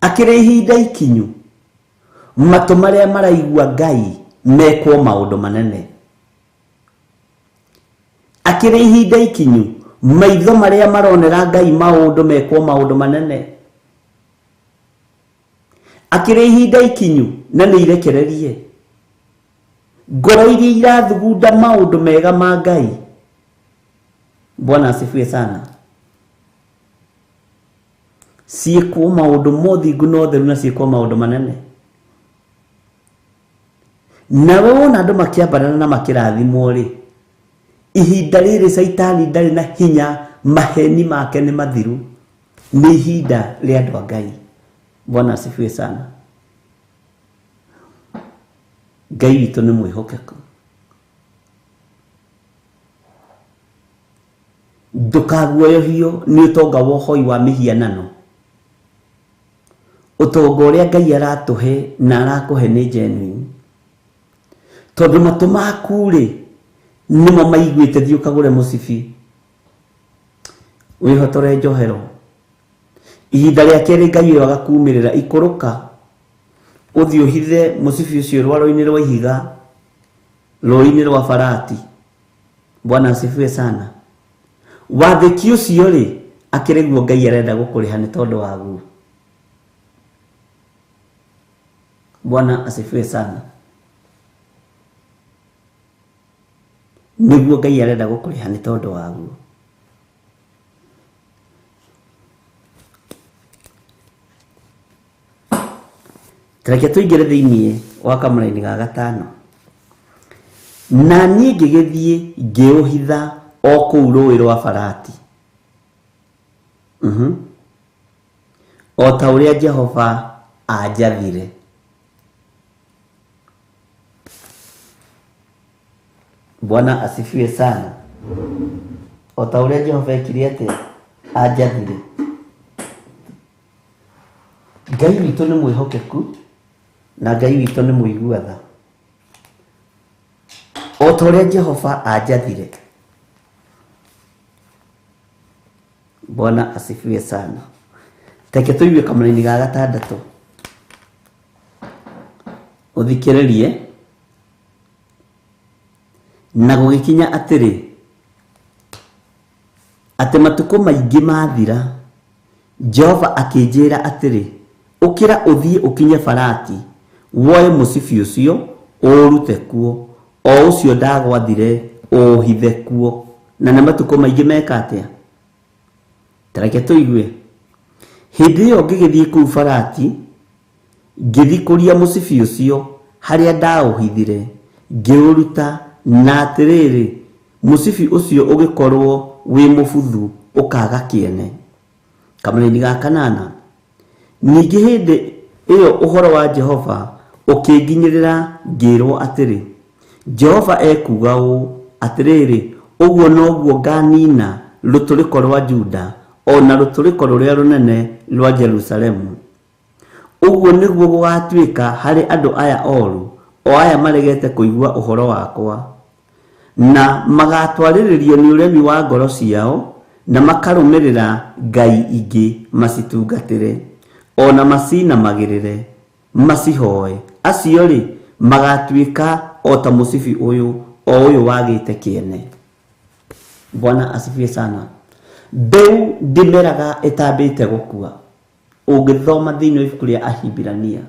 Akĩrĩ ihinda ikinyu matũ marĩa maraigua Ngai mekwo maũndũ manene. Akĩrĩ ihinda ikinyu maitho marĩa maronera Ngai maũndũ mekwo maũndũ manene. Akĩrĩ ihinda ikinyu na nĩ irekererie ngoro iria irathugunda maũndũ mega ma Ngai. Bwana asifiwe sana. Ciĩkwo maũndũ mothingu na ũtheru na ciĩkwo maũndũ manene. Nawe wona andũ makĩambarara na makĩrathimwo rĩ, ihinda rĩrĩ Caitani ndarĩ na hinya, maheni make nĩ mathiru, nĩ ihinda rĩa andũ a Ngai. Bwana asifiwe sana. Ngai witũ nĩ mwĩhokeku. Ndũkaguoyohio nĩ ũtonga wa ũhoi wa mĩhianano. Ũtonga ũrĩa Ngai aratũhe na arakũhe nĩ genuine, tondũ matũ maku rĩ nĩmo maiguĩte thiĩ ũkagũre mũcibi wĩhotore njohero. Ihinda rĩa kerĩ Ngai ũyũ agakumĩrĩra, ikũrũka ũthiĩ ũhithe mũcibi ũcio rwaro-inĩ rwa ihiga, rũĩ-inĩ rwa Farati. Bwana asifiwe sana. Wathĩki ũcio rĩ, akĩrĩ guo Ngai arenda gũkũrĩha nĩ tondũ waguo. Bwana asifiwe sana. Nĩguo Ngai arenda gũkũrĩha nĩ tondũ waguo. Reke tũingĩre thĩinĩ wa kamũraini ga gatano. Na niĩ ngĩgĩthiĩ ngĩũhitha o kũu rũĩ rwa Farati, o ta ũrĩa Jehova anjathire. Bwana asifiwe sana. O ta ũrĩa Jehova ekire atĩa? Anjathire. Ngai witũ nĩ mwĩhokeku na Ngai witũ nĩ mũigua tha. O ta ũrĩa Jehova anjathire. Bwana asifiwe sana. Reke tũigue kamũraini ga gatandatũ. Ũthikĩrĩrie. Na gũgĩkinya atĩrĩ, atĩ matukũ maingĩ mathira, Jehova akĩnjĩra atĩrĩ, ũkĩra ũthiĩ ũkinye Farati, woe mũcibi ũcio ũũrute kuo, o ũcio ndagwathire ũũhithe kuo. Na nĩ matukũ maingĩ meka atĩa? Ta reke tũigue. Hĩndĩ ĩyo ngĩgĩthiĩ kũu Farati, Ngĩthikũria mũcibi ũcio harĩa ndaũhithire, ngĩũruta, na atĩrĩrĩ, mũcibi ũcio ũgĩkorwo wĩ mũbuthu ũkaaga kĩene. Kamũraini ga kanana. Ningĩ hĩndĩ ĩyo ũhoro wa Jehova ũkĩnginyĩrĩra ngĩĩrwo atĩrĩ, Jehova ekuuga ũũ, Atĩrĩrĩ, ũguo noguo ngaaniina rũtũrĩko rwa Juda, o na rũtũrĩko rũrĩa rũnene rwa Jerusalemu. Ũguo nĩguo gũgaatuĩka harĩ andũ aya oru, o aya maregete kũigua ũhoro wakwa, na magatwarĩrĩrio nĩ ũremi wa ngoro ciao, na makarũmĩrĩra ngai ingĩ macitungatĩre, o na macinamagĩrĩre, macihoe. Acio-rĩ, magaatuĩka o ta mũcibi ũyũ, o ũyũ wagĩte kĩene. Bwana asifiwe sana. Mbeũ ndĩmeraga ĩtambĩte gũkua. Ũngĩthoma thĩinĩ wa ibuku rĩa Ahibirania,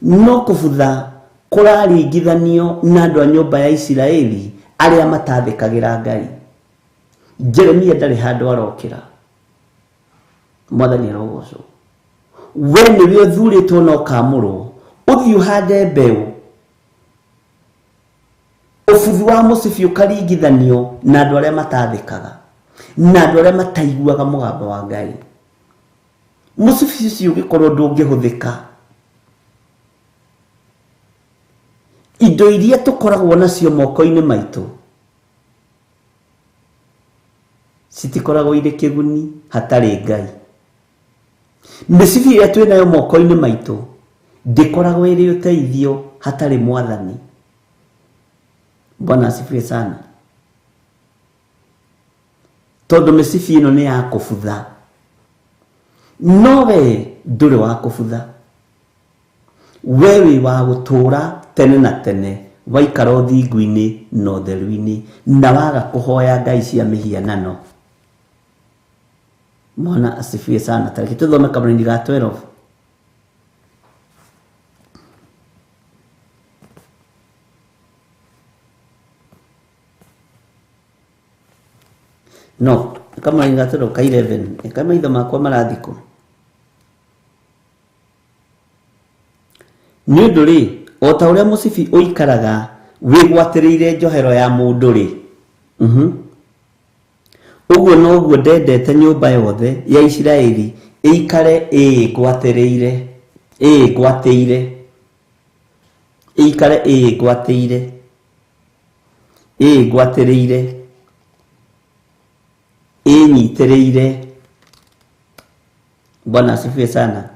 no kũbutha kũraringithanio na andũ a nyũmba ya Isiraeli arĩa matathĩkagĩra Ngai. Jeremia ndarĩ handũ arokĩra. Mwathani arogocwo. We nĩwe ũthurĩtwo na ũkamũrwo ũthiĩ ũhande mbeũ. Ũbuthu wa mũcibi ũkaringithanio na andũ arĩa matathĩkaga na andũ arĩa mataiguaga mũgambo wa Ngai. Mũcibi ũcio ũgĩkorwo ndũngĩhũthĩka. Indo iria tũkoragwo nacio moko-inĩ maitũ citikoragwo irĩ kĩguni hatarĩ Ngai. Mĩcibi ĩrĩa twĩ nayo moko-inĩ maitũ ndĩkoragwo ĩrĩ ũteithio hatarĩ Mwathani. Bwana asifiwe sana. Tondũ mĩcibi ĩno nĩ ya kũbutha, no we ndũrĩ wa kũbutha. We wĩ wa gũtũũra tene na tene, waikara ũthingu-inĩ na ũtheru-inĩ, na waga kũhoya ngai cia mĩhianano. Bwana asifiwe sana. Tareke tũthome kamũraini ga 12. No, kamũraini ga 12 ka 11. Eka maitho makwa marathikũ. Nĩ ũndũ-rĩ, o ta ũrĩa mũcibi ũikaraga wĩgwatĩrĩire njohero ya mũndũ-rĩ, ũguo noguo ndendete nyũmba yothe ya Isiraeli ĩikare ĩĩngwatĩrĩire, ĩĩngwatĩire, ĩikare ĩĩngwatĩire, ĩĩngwatĩrĩire, ĩĩnyitĩrĩire. Bwana asifiwe sana.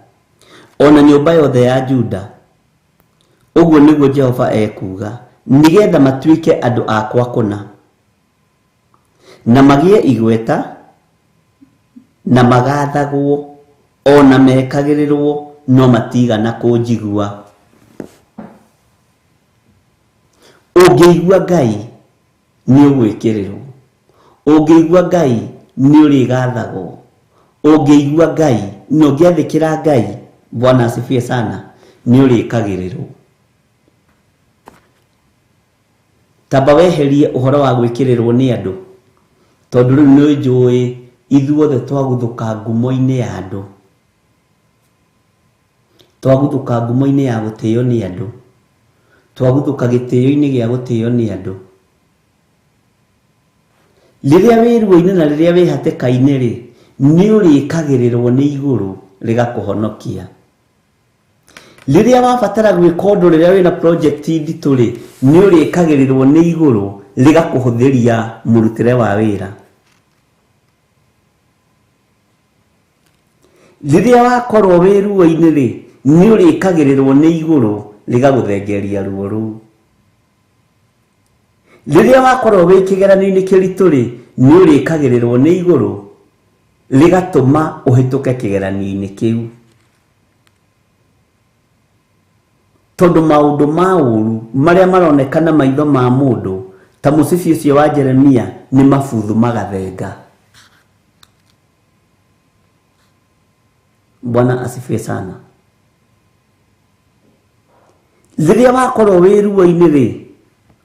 O na nyũmba yothe ya Juda, ũguo nĩguo Jehova ekuuga, nĩgetha matuĩke andũ akwa kũna, na magĩe igweta, na magathagwo, o na mekagĩrĩrwo, no matiigana kũnjigua. Ũngĩigua Ngai, nĩ ũgwĩkĩrĩrwo. Ũngĩigua Ngai, nĩ ũrĩgathagwo. Ũngĩigua Ngai, na ũngĩathĩkĩra Ngai, Bwana asifiwe sana, nĩ ũrĩkagĩrĩrwo. Tamba weherie ũhoro wa gwĩkĩrĩrwo nĩ andũ, tondũ rĩu nĩ njũĩ ithuothe twaguthũka ngumo-inĩ ya andũ. Twaguthũka ngumo-inĩ ya gũtĩo nĩ andũ. Twaguthũka gĩtĩo-inĩ gĩa gũtĩo nĩ andũ. Rĩrĩa wĩ ruo-inĩ na rĩrĩa wĩ hatĩka-inĩ-rĩ, nĩ ũrĩkagĩrĩrwo nĩ igũrũ rĩgakũhonokia. Rĩrĩa wabatara gwĩka ũndũ rĩrĩa wĩna project nditũ-rĩ, nĩ ũrĩkagĩrĩrwo nĩ igũrũ rĩgakũhũthĩria mũrutĩre wa wĩra. Rĩrĩa wakorwo wĩ ruo-inĩ-rĩ, nĩ ũrĩkagĩrĩrwo nĩ igũrũ rĩgagũthengeria ruo rũu. Rĩrĩa wakorwo wĩ kĩgeranio-inĩ kĩritũ-rĩ, nĩ ũrĩkagĩrĩrwo nĩ igũrũ rĩgatũma ũhĩtũke kĩgeranio-inĩ kĩu. Tondũ maũndũ ma ũũru marĩa maroneka na maitho ma mũndũ, ta mũcibi ũcio wa Jeremia, nĩ mabuthu magathenga. Bwana asifiwe sana. Rĩrĩa wakorwo wĩ ruo-inĩ rĩ,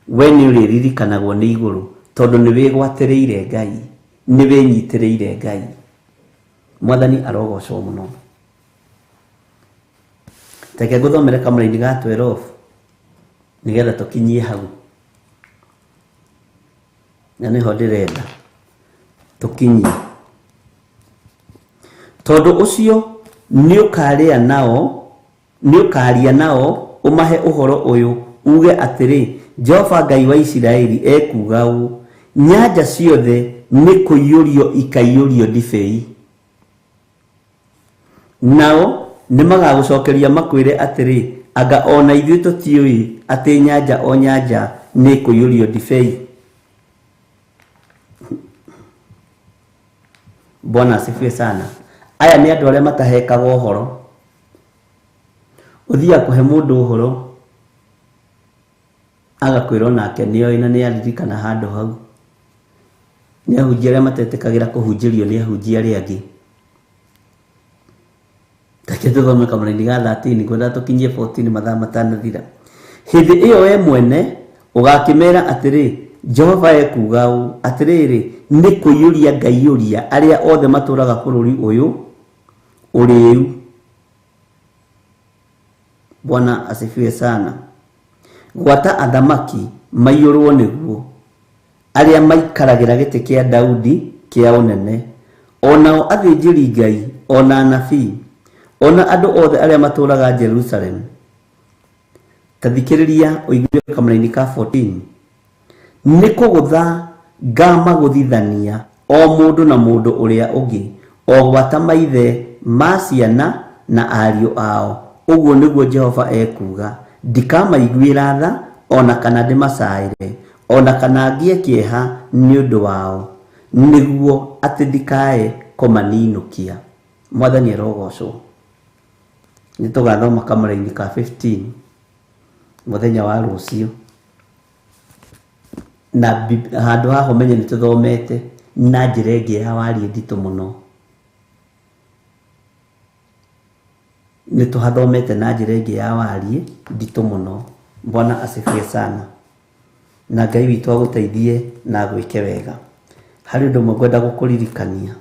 we nĩ ũrĩririkanagwo nĩ igũrũ tondũ nĩ wĩgwatĩrĩire Ngai, nĩ wĩnyitĩrĩire Ngai. Mwathani arogocwo mũno. Reke ngũthomere kamũraini ga 12 nĩgetha tũkinyie hau, na nĩho ndĩrenda tũkinyie. Tondũ ũcio nĩũkaria nao ũmahe ũhoro ũyũ uge atĩrĩ, Jehova Ngai wa Isiraeli ekuuga ũũ, nyanja ciothe nĩ kũiyũrio ikaiyũrio ndibei. Nao nĩmagagũcokeria makwĩre atĩrĩ, anga ona ithuĩ tũtiũĩ atĩ nyanja o nyanja nĩ kũiyũrio ndibei. Bwana asifiwe sana. Aya nĩ andũ arĩa matahekaga ũhoro. Ũthiaga kũhe mũndũ ũhoro agakwĩra onake nĩoĩ na nĩaririkana handũ hau. Nĩ ahunjia arĩa matetĩkagĩra kũhunjĩrio nĩ ahunjia arĩa angĩ. Reke tũthome kamũraini ga 13 ngwenda tũkinyie 14 mathaa matanathira. Hĩndĩ ĩyo we mwene ũgakĩmera atĩrĩ, Jehova ekuuga ũũ, atĩrĩrĩ, nĩ kũiyũria ngaiyũria arĩa othe matũũraga bũrũri ũyũ ũrĩĩu. Bwana asifiwe sana. Gwata athamaki maiyũrwo nĩguo, arĩa maikaragĩra gĩtĩ kĩa Daudi kĩa ũnene, onao athĩnjĩri Ngai, ona anabii, ona andũ othe arĩa matũũraga Jerusalemu. Ta thikĩrĩria ũigue kamũraini ka 14. Nĩ kũgũtha ngamagũthithania o mũndũ na mũndũ ũrĩa ũngĩ, o gwata maithe ma ciana na ariũ ao. Ũguo nĩguo Jehova ekuuga, ndikamaiguĩra tha ona kana ndĩmacaĩre, ona kana ngĩe kĩeha nĩ ũndũ wao, nĩguo atĩ ndikae kũmaninũkia. Mwathani arogocwo. Nĩ tũgathoma kamũraini ka 15 mũthenya wa rũciũ. Na handũ haha ũmenye nĩ tũthomete na njĩra ĩngĩ ya warie nditũ mũno. Nĩ tũhathomete na njĩra ĩngĩ ya warie nditũ mũno. Bwana asifiwe sana. Na Ngai witũ agũteithie na agwĩke wega. Harĩ ũndũ ũmwe ngwenda gũkũririkania.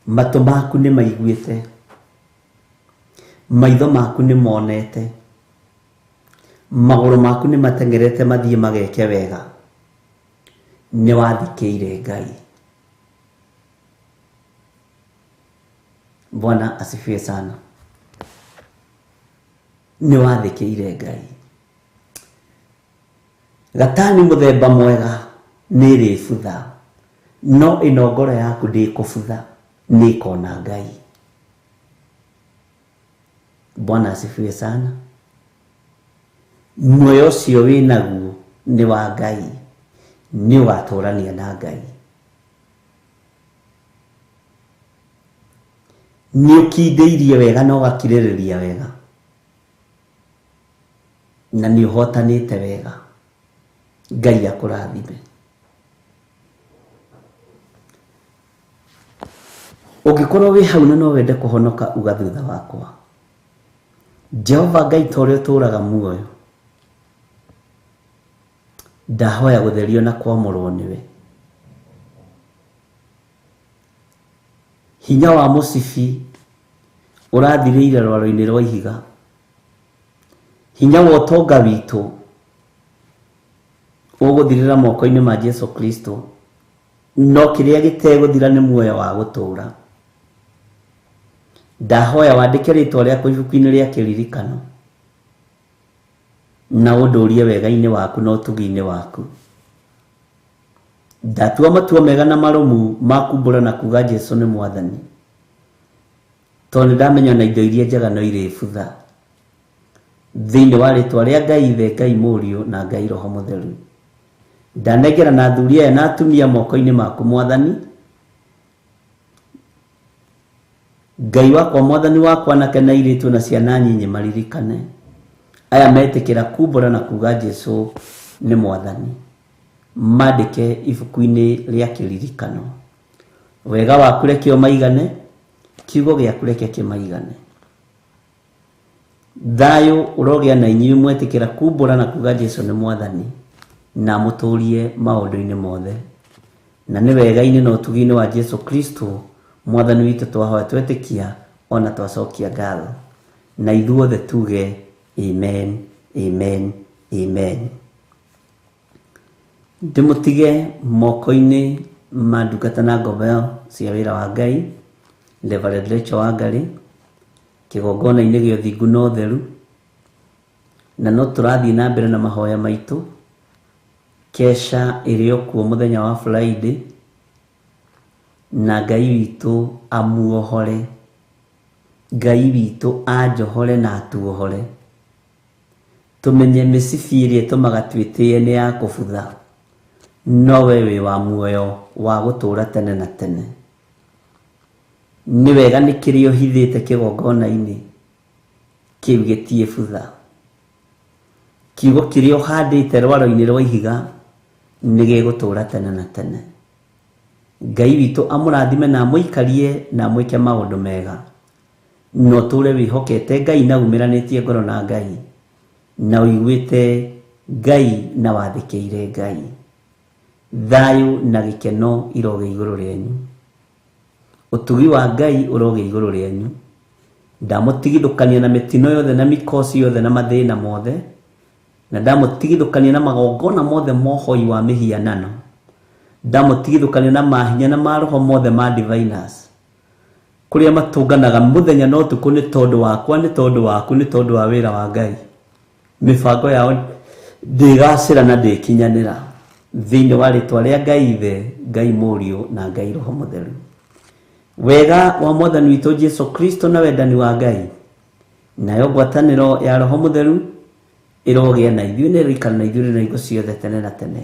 Matũ maku nĩ maiguĩte, maitho maku nĩ monete, magũrũ maku nĩ mateng'erete mathiĩ mageke wega. Nĩ wathikĩire Ngai. Bwana asifiwe sana. Nĩ wathĩkĩire Ngai. Gatani mũthemba mwega nĩ ĩrĩbutha, no ĩno ngoro yaku ndĩkũbutha, nĩ ĩkona Ngai. Bwana asifiwe sana. Muoyo ũcio wĩnaguo nĩ wa Ngai, nĩ ũgatũrania na Ngai. Nĩ ũkindĩirie wega na ũgakirĩrĩria wega, na nĩ ũhotanĩte wega. Ngai akũrathime. Ũngĩkorwo wĩ hau na no wende kũhonoka, uga thutha wakwa, Jehova Ngai ta ũrĩa ũtũũraga muoyo, ndahoya gũtherio na kwamũrwo nĩwe. Hinya wa mũcibi ũrathirĩire rwaro-inĩ rwa ihiga. Hinya wa ũtonga witũ ũgũthirĩra moko-inĩ ma Jesu Kristo, no kĩrĩa gĩtegũthira nĩ muoyo wa gũtũũra. Ndahoya wandĩke rĩtwa rĩakwa ibuku-inĩ rĩa kĩririkano, na ũndũrie wega-inĩ waku na ũtugi-inĩ waku. Ndatua matua mega na marũmu ma kumbũra na kuga Jesu nĩ Mwathani, tondũ nĩ ndamenya na indo iria njega no irĩbutha. Thĩinĩ wa rĩtwa rĩa Ngai Ithe, Ngai Mũriũ na Ngai Roho Mũtheru, ndanengera na athuri aya na atumia moko-inĩ maku Mwathani. Ngai wakwa, Mwathani wakwa, anake na airĩtu na ciana nyinyi maririkane aya metĩkĩra kumbũra na kuga Jesu nĩ Mwathani, mandĩke ibuku-inĩ rĩa kĩririkano. Wega waku reke ũmaigane, kiugo gĩaku reke kĩmaigane. Thayũ ũrogĩa na inyuĩ mwetĩkĩra kumbũra na kuga Jesu nĩ Mwathani, na mũtũrie maũndũ-inĩ mothe. Na nĩ wega-inĩ na ũtugi-inĩ wa Jesu Kristo Mwathani witũ twahoya twetĩkia. Ona twacokia ngatho na ithuothe tuge amen, amen, amen. Ndĩmũtige moko-inĩ ma ndungata na ngombo cia wĩra wa Ngai, Reverend Rachel Wangari, kĩgongona-inĩ gĩa ũthingu na ũtheru. Na no tũrathiĩ na mbere na mahoya maitũ. Kesha ĩrĩ o kuo mũthenya wa Friday, na Ngai witũ amuohore, Ngai witũ anjohore na atuohore. Tũmenye mĩcibi ĩrĩa ĩtũmaga twĩtĩe nĩ ya kũbutha, no we wĩ wa muoyo wa gũtũũra tene na tene. Nĩ wega nĩ kĩrĩa ũhithĩte kĩgongona-inĩ kĩu gĩtiĩbutha. Kiugo kĩrĩa ũhandĩte rwaro-inĩ rwa ihiga nĩ gĩgũtũũra tene na tene. Ngai witũ amũrathime na amũikarie na amwĩke maũndũ mega. Na ũtũũre wĩhokete Ngai na umĩranĩtie ngoro na Ngai, na ũiguĩte Ngai na wathĩkĩire Ngai. Thayũ na gĩkeno irogĩa igũrũ rĩanyu. Ũtugi wa Ngai ũrogĩa igũrũ rĩanyu. Ndamũtigithũkania na mĩtino yothe na mĩkosi yothe na mathĩna mothe, na ndamũtigithũkania na magongona mothe mohoi wa mĩhianano. Ndamũtigithũkania na mahinya na maroho mothe ma diviners, kũrĩa matũnganaga mũthenya na ũtukũ nĩ tondũ wakwa, nĩ tondũ waku, nĩ tondũ wa wĩra wa Ngai. Mĩbango yao ndĩgacĩra na ndĩkinyanĩra thĩinĩ wa rĩtwa rĩa Ngai Ithe, Ngai Mũriũ na Ngai Roho Mũtheru. Wega wa Mwathani witũ Jesu Kristo na wendani wa Ngai nayo ngwatanĩro ya Roho Mũtheru ĩrogĩa na ithuĩ na ĩrũikara na ithuĩ na hingo ciothe tene na tene.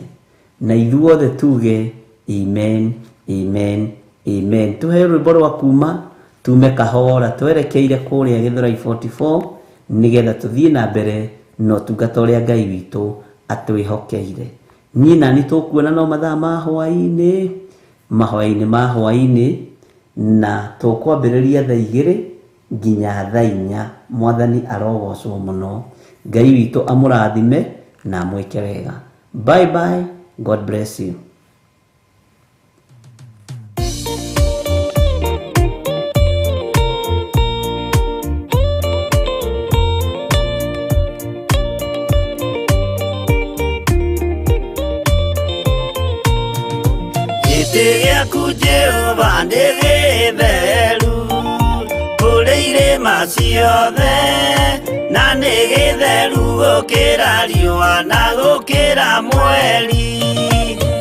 Na ithuothe tuge amen, amen, amen. Tũheo rwĩmbo rwa kuma tume kahora twerekeire kũrĩa Gĩthũrai 44 nĩgetha tũthiĩ na mbere na ũtungata ũrĩa Ngai witũ atwĩhokeire. Niĩ na nĩ tũkuona no mathaa ma hwaĩ-inĩ, mahoya-inĩ ma hwaĩ-inĩ, na tũkwambĩrĩria thaa 2 nginya thaa 4. Mwathani arogocwo mũno. Ngai witũ amũrathime na amwĩke wega. Bye bye. God bless you. Gĩtĩ gĩaku Jehova nĩ gĩtheru kũrĩ irĩma ciothe, na nĩ gĩtheru gũkĩra riũa na gũkĩra mweri.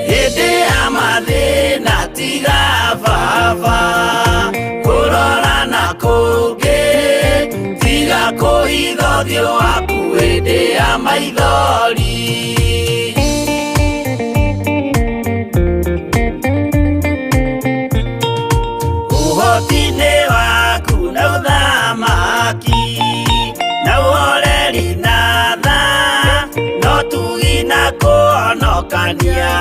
Hĩndĩ ya mathĩna tiga baba kũrora na kũngĩ, tiga kũhitha ũthiũ waku hĩndĩ ya maithori. Ũhoti-inĩ waku na ũthamaki na ũhoreri na tha, no tugi na kũhonokania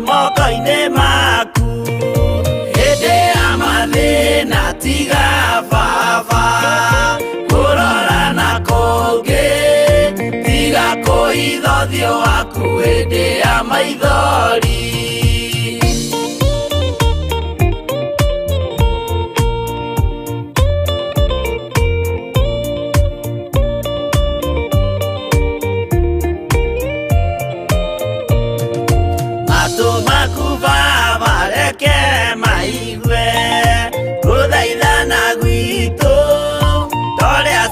moko-inĩ maku. Hĩndĩ ya mathĩna tiga baba kũrora na kũngĩ, tiga kũhitha ũthiũ waku hĩndĩ ya maithori.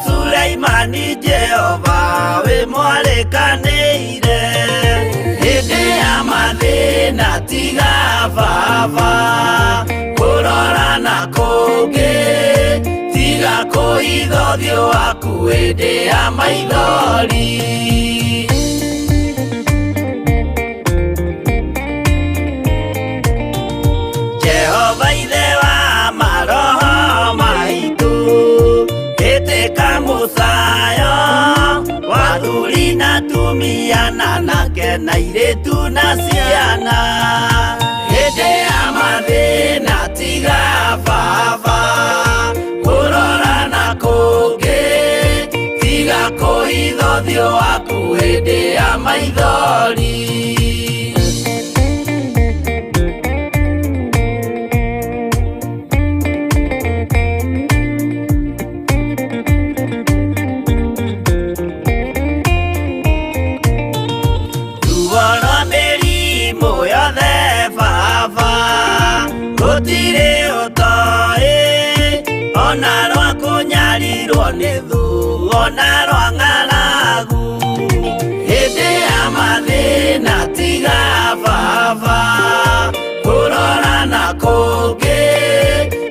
Suleimani Jehova wĩ mwarĩkanĩire. Hĩndĩ ya mathĩna tiga baba kũrora na kũngĩ, tiga kũhitha ũthiũ waku hĩndĩ ya maithori. Jehova Ithe wa maroho maitũ, ĩtĩka mũcayo wa athuri na atumia na anake na airĩtu na ciana. Hĩndĩ ya mathĩna tiga baba kũrora na kũngĩ, tiga kũhitha ũthiũ waku hĩndĩ ya maithori. Gũtirĩ ũtoĩ ona rwa kũnyarirwo nĩ thũ ona rwa ng'aragu. Hĩndĩ ya mathĩna tiga baba kũrora na kũngĩ,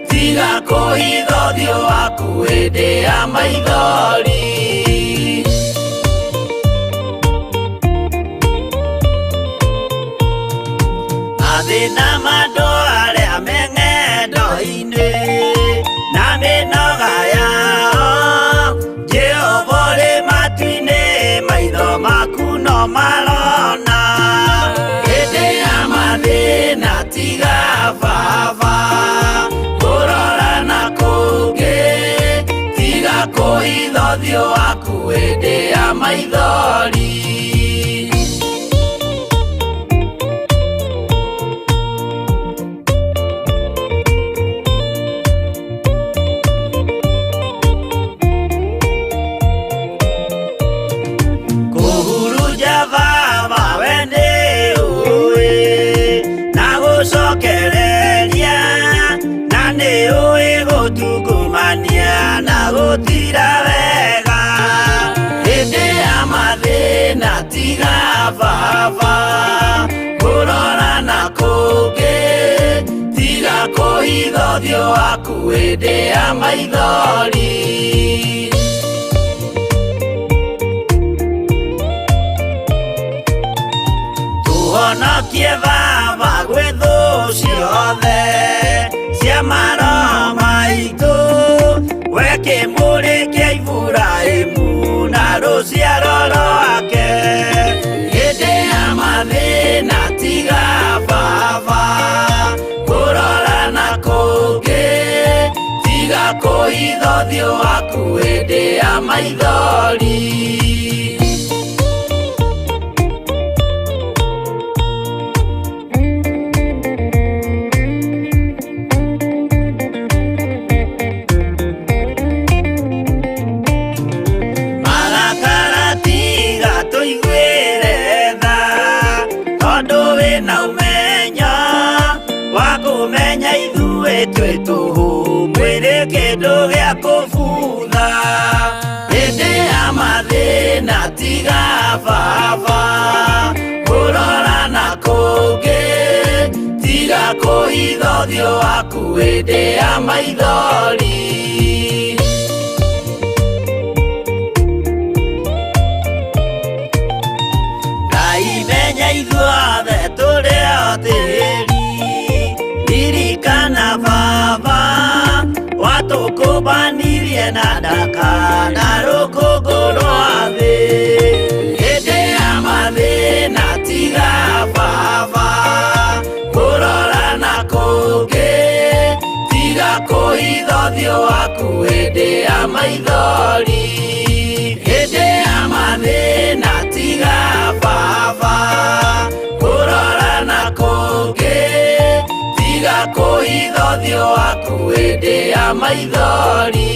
tiga kũhitha ũthiũ waku hĩndĩ ya maithori. Mathĩna ma andũ arĩa me ng'endo-inĩ na mĩnoga yao, Jehova ũrĩ matu-inĩ maitho maku no marona. Hĩndĩ ya mathĩna tiga baba kũrora na kũngĩ, tiga kũhitha ũthiũ waku hĩndĩ ya maithori. Kũhurunja baba we nĩ ũĩ na gũcokereria, na nĩ ũĩ gũtungumania na gũtira wega. Hĩndĩ ya mathĩna tiga baba kũrora na kũngĩ, tiga kũhitha ũthiũ waku hĩndĩ ya maithori. Tũhonokie baba gwĩ thũ ciothe cia maroho maitũ, we kĩmũrĩ kĩa Iburahĩmu na rũciaro rwake. Hĩndĩ ya mathĩna tiga baba kũrora na kũngĩ, tiga kũhitha ũthiũ waku hĩndĩ ya maithori. Marakara tiga tũiguĩre tha, tondũ wĩna ũmenyo wa kũmenya ithuĩ twĩ tũhũ, mwĩrĩ kĩndũ gĩa kũbutha. Hĩndĩ ya mathĩna tiga baba kũrora na kũngĩ, tiga kũhitha ũthiũ waku hĩndĩ ya maithori. Ngai menya ithuothe tũrĩ o tĩri, ririkana baba watũkũmbanirie na ndaka na rũkũngũ rwa thĩ. Hĩndĩ ya mathĩna tiga baba kũrora na kũngĩ, tiga kũhitha ũthiũ waku hĩndĩ ya maithori. Hĩndĩ ya mathĩna tiga baba kũrora na kũngĩ, tiga kũhitha ũthiũ waku hĩndĩ ya maithori.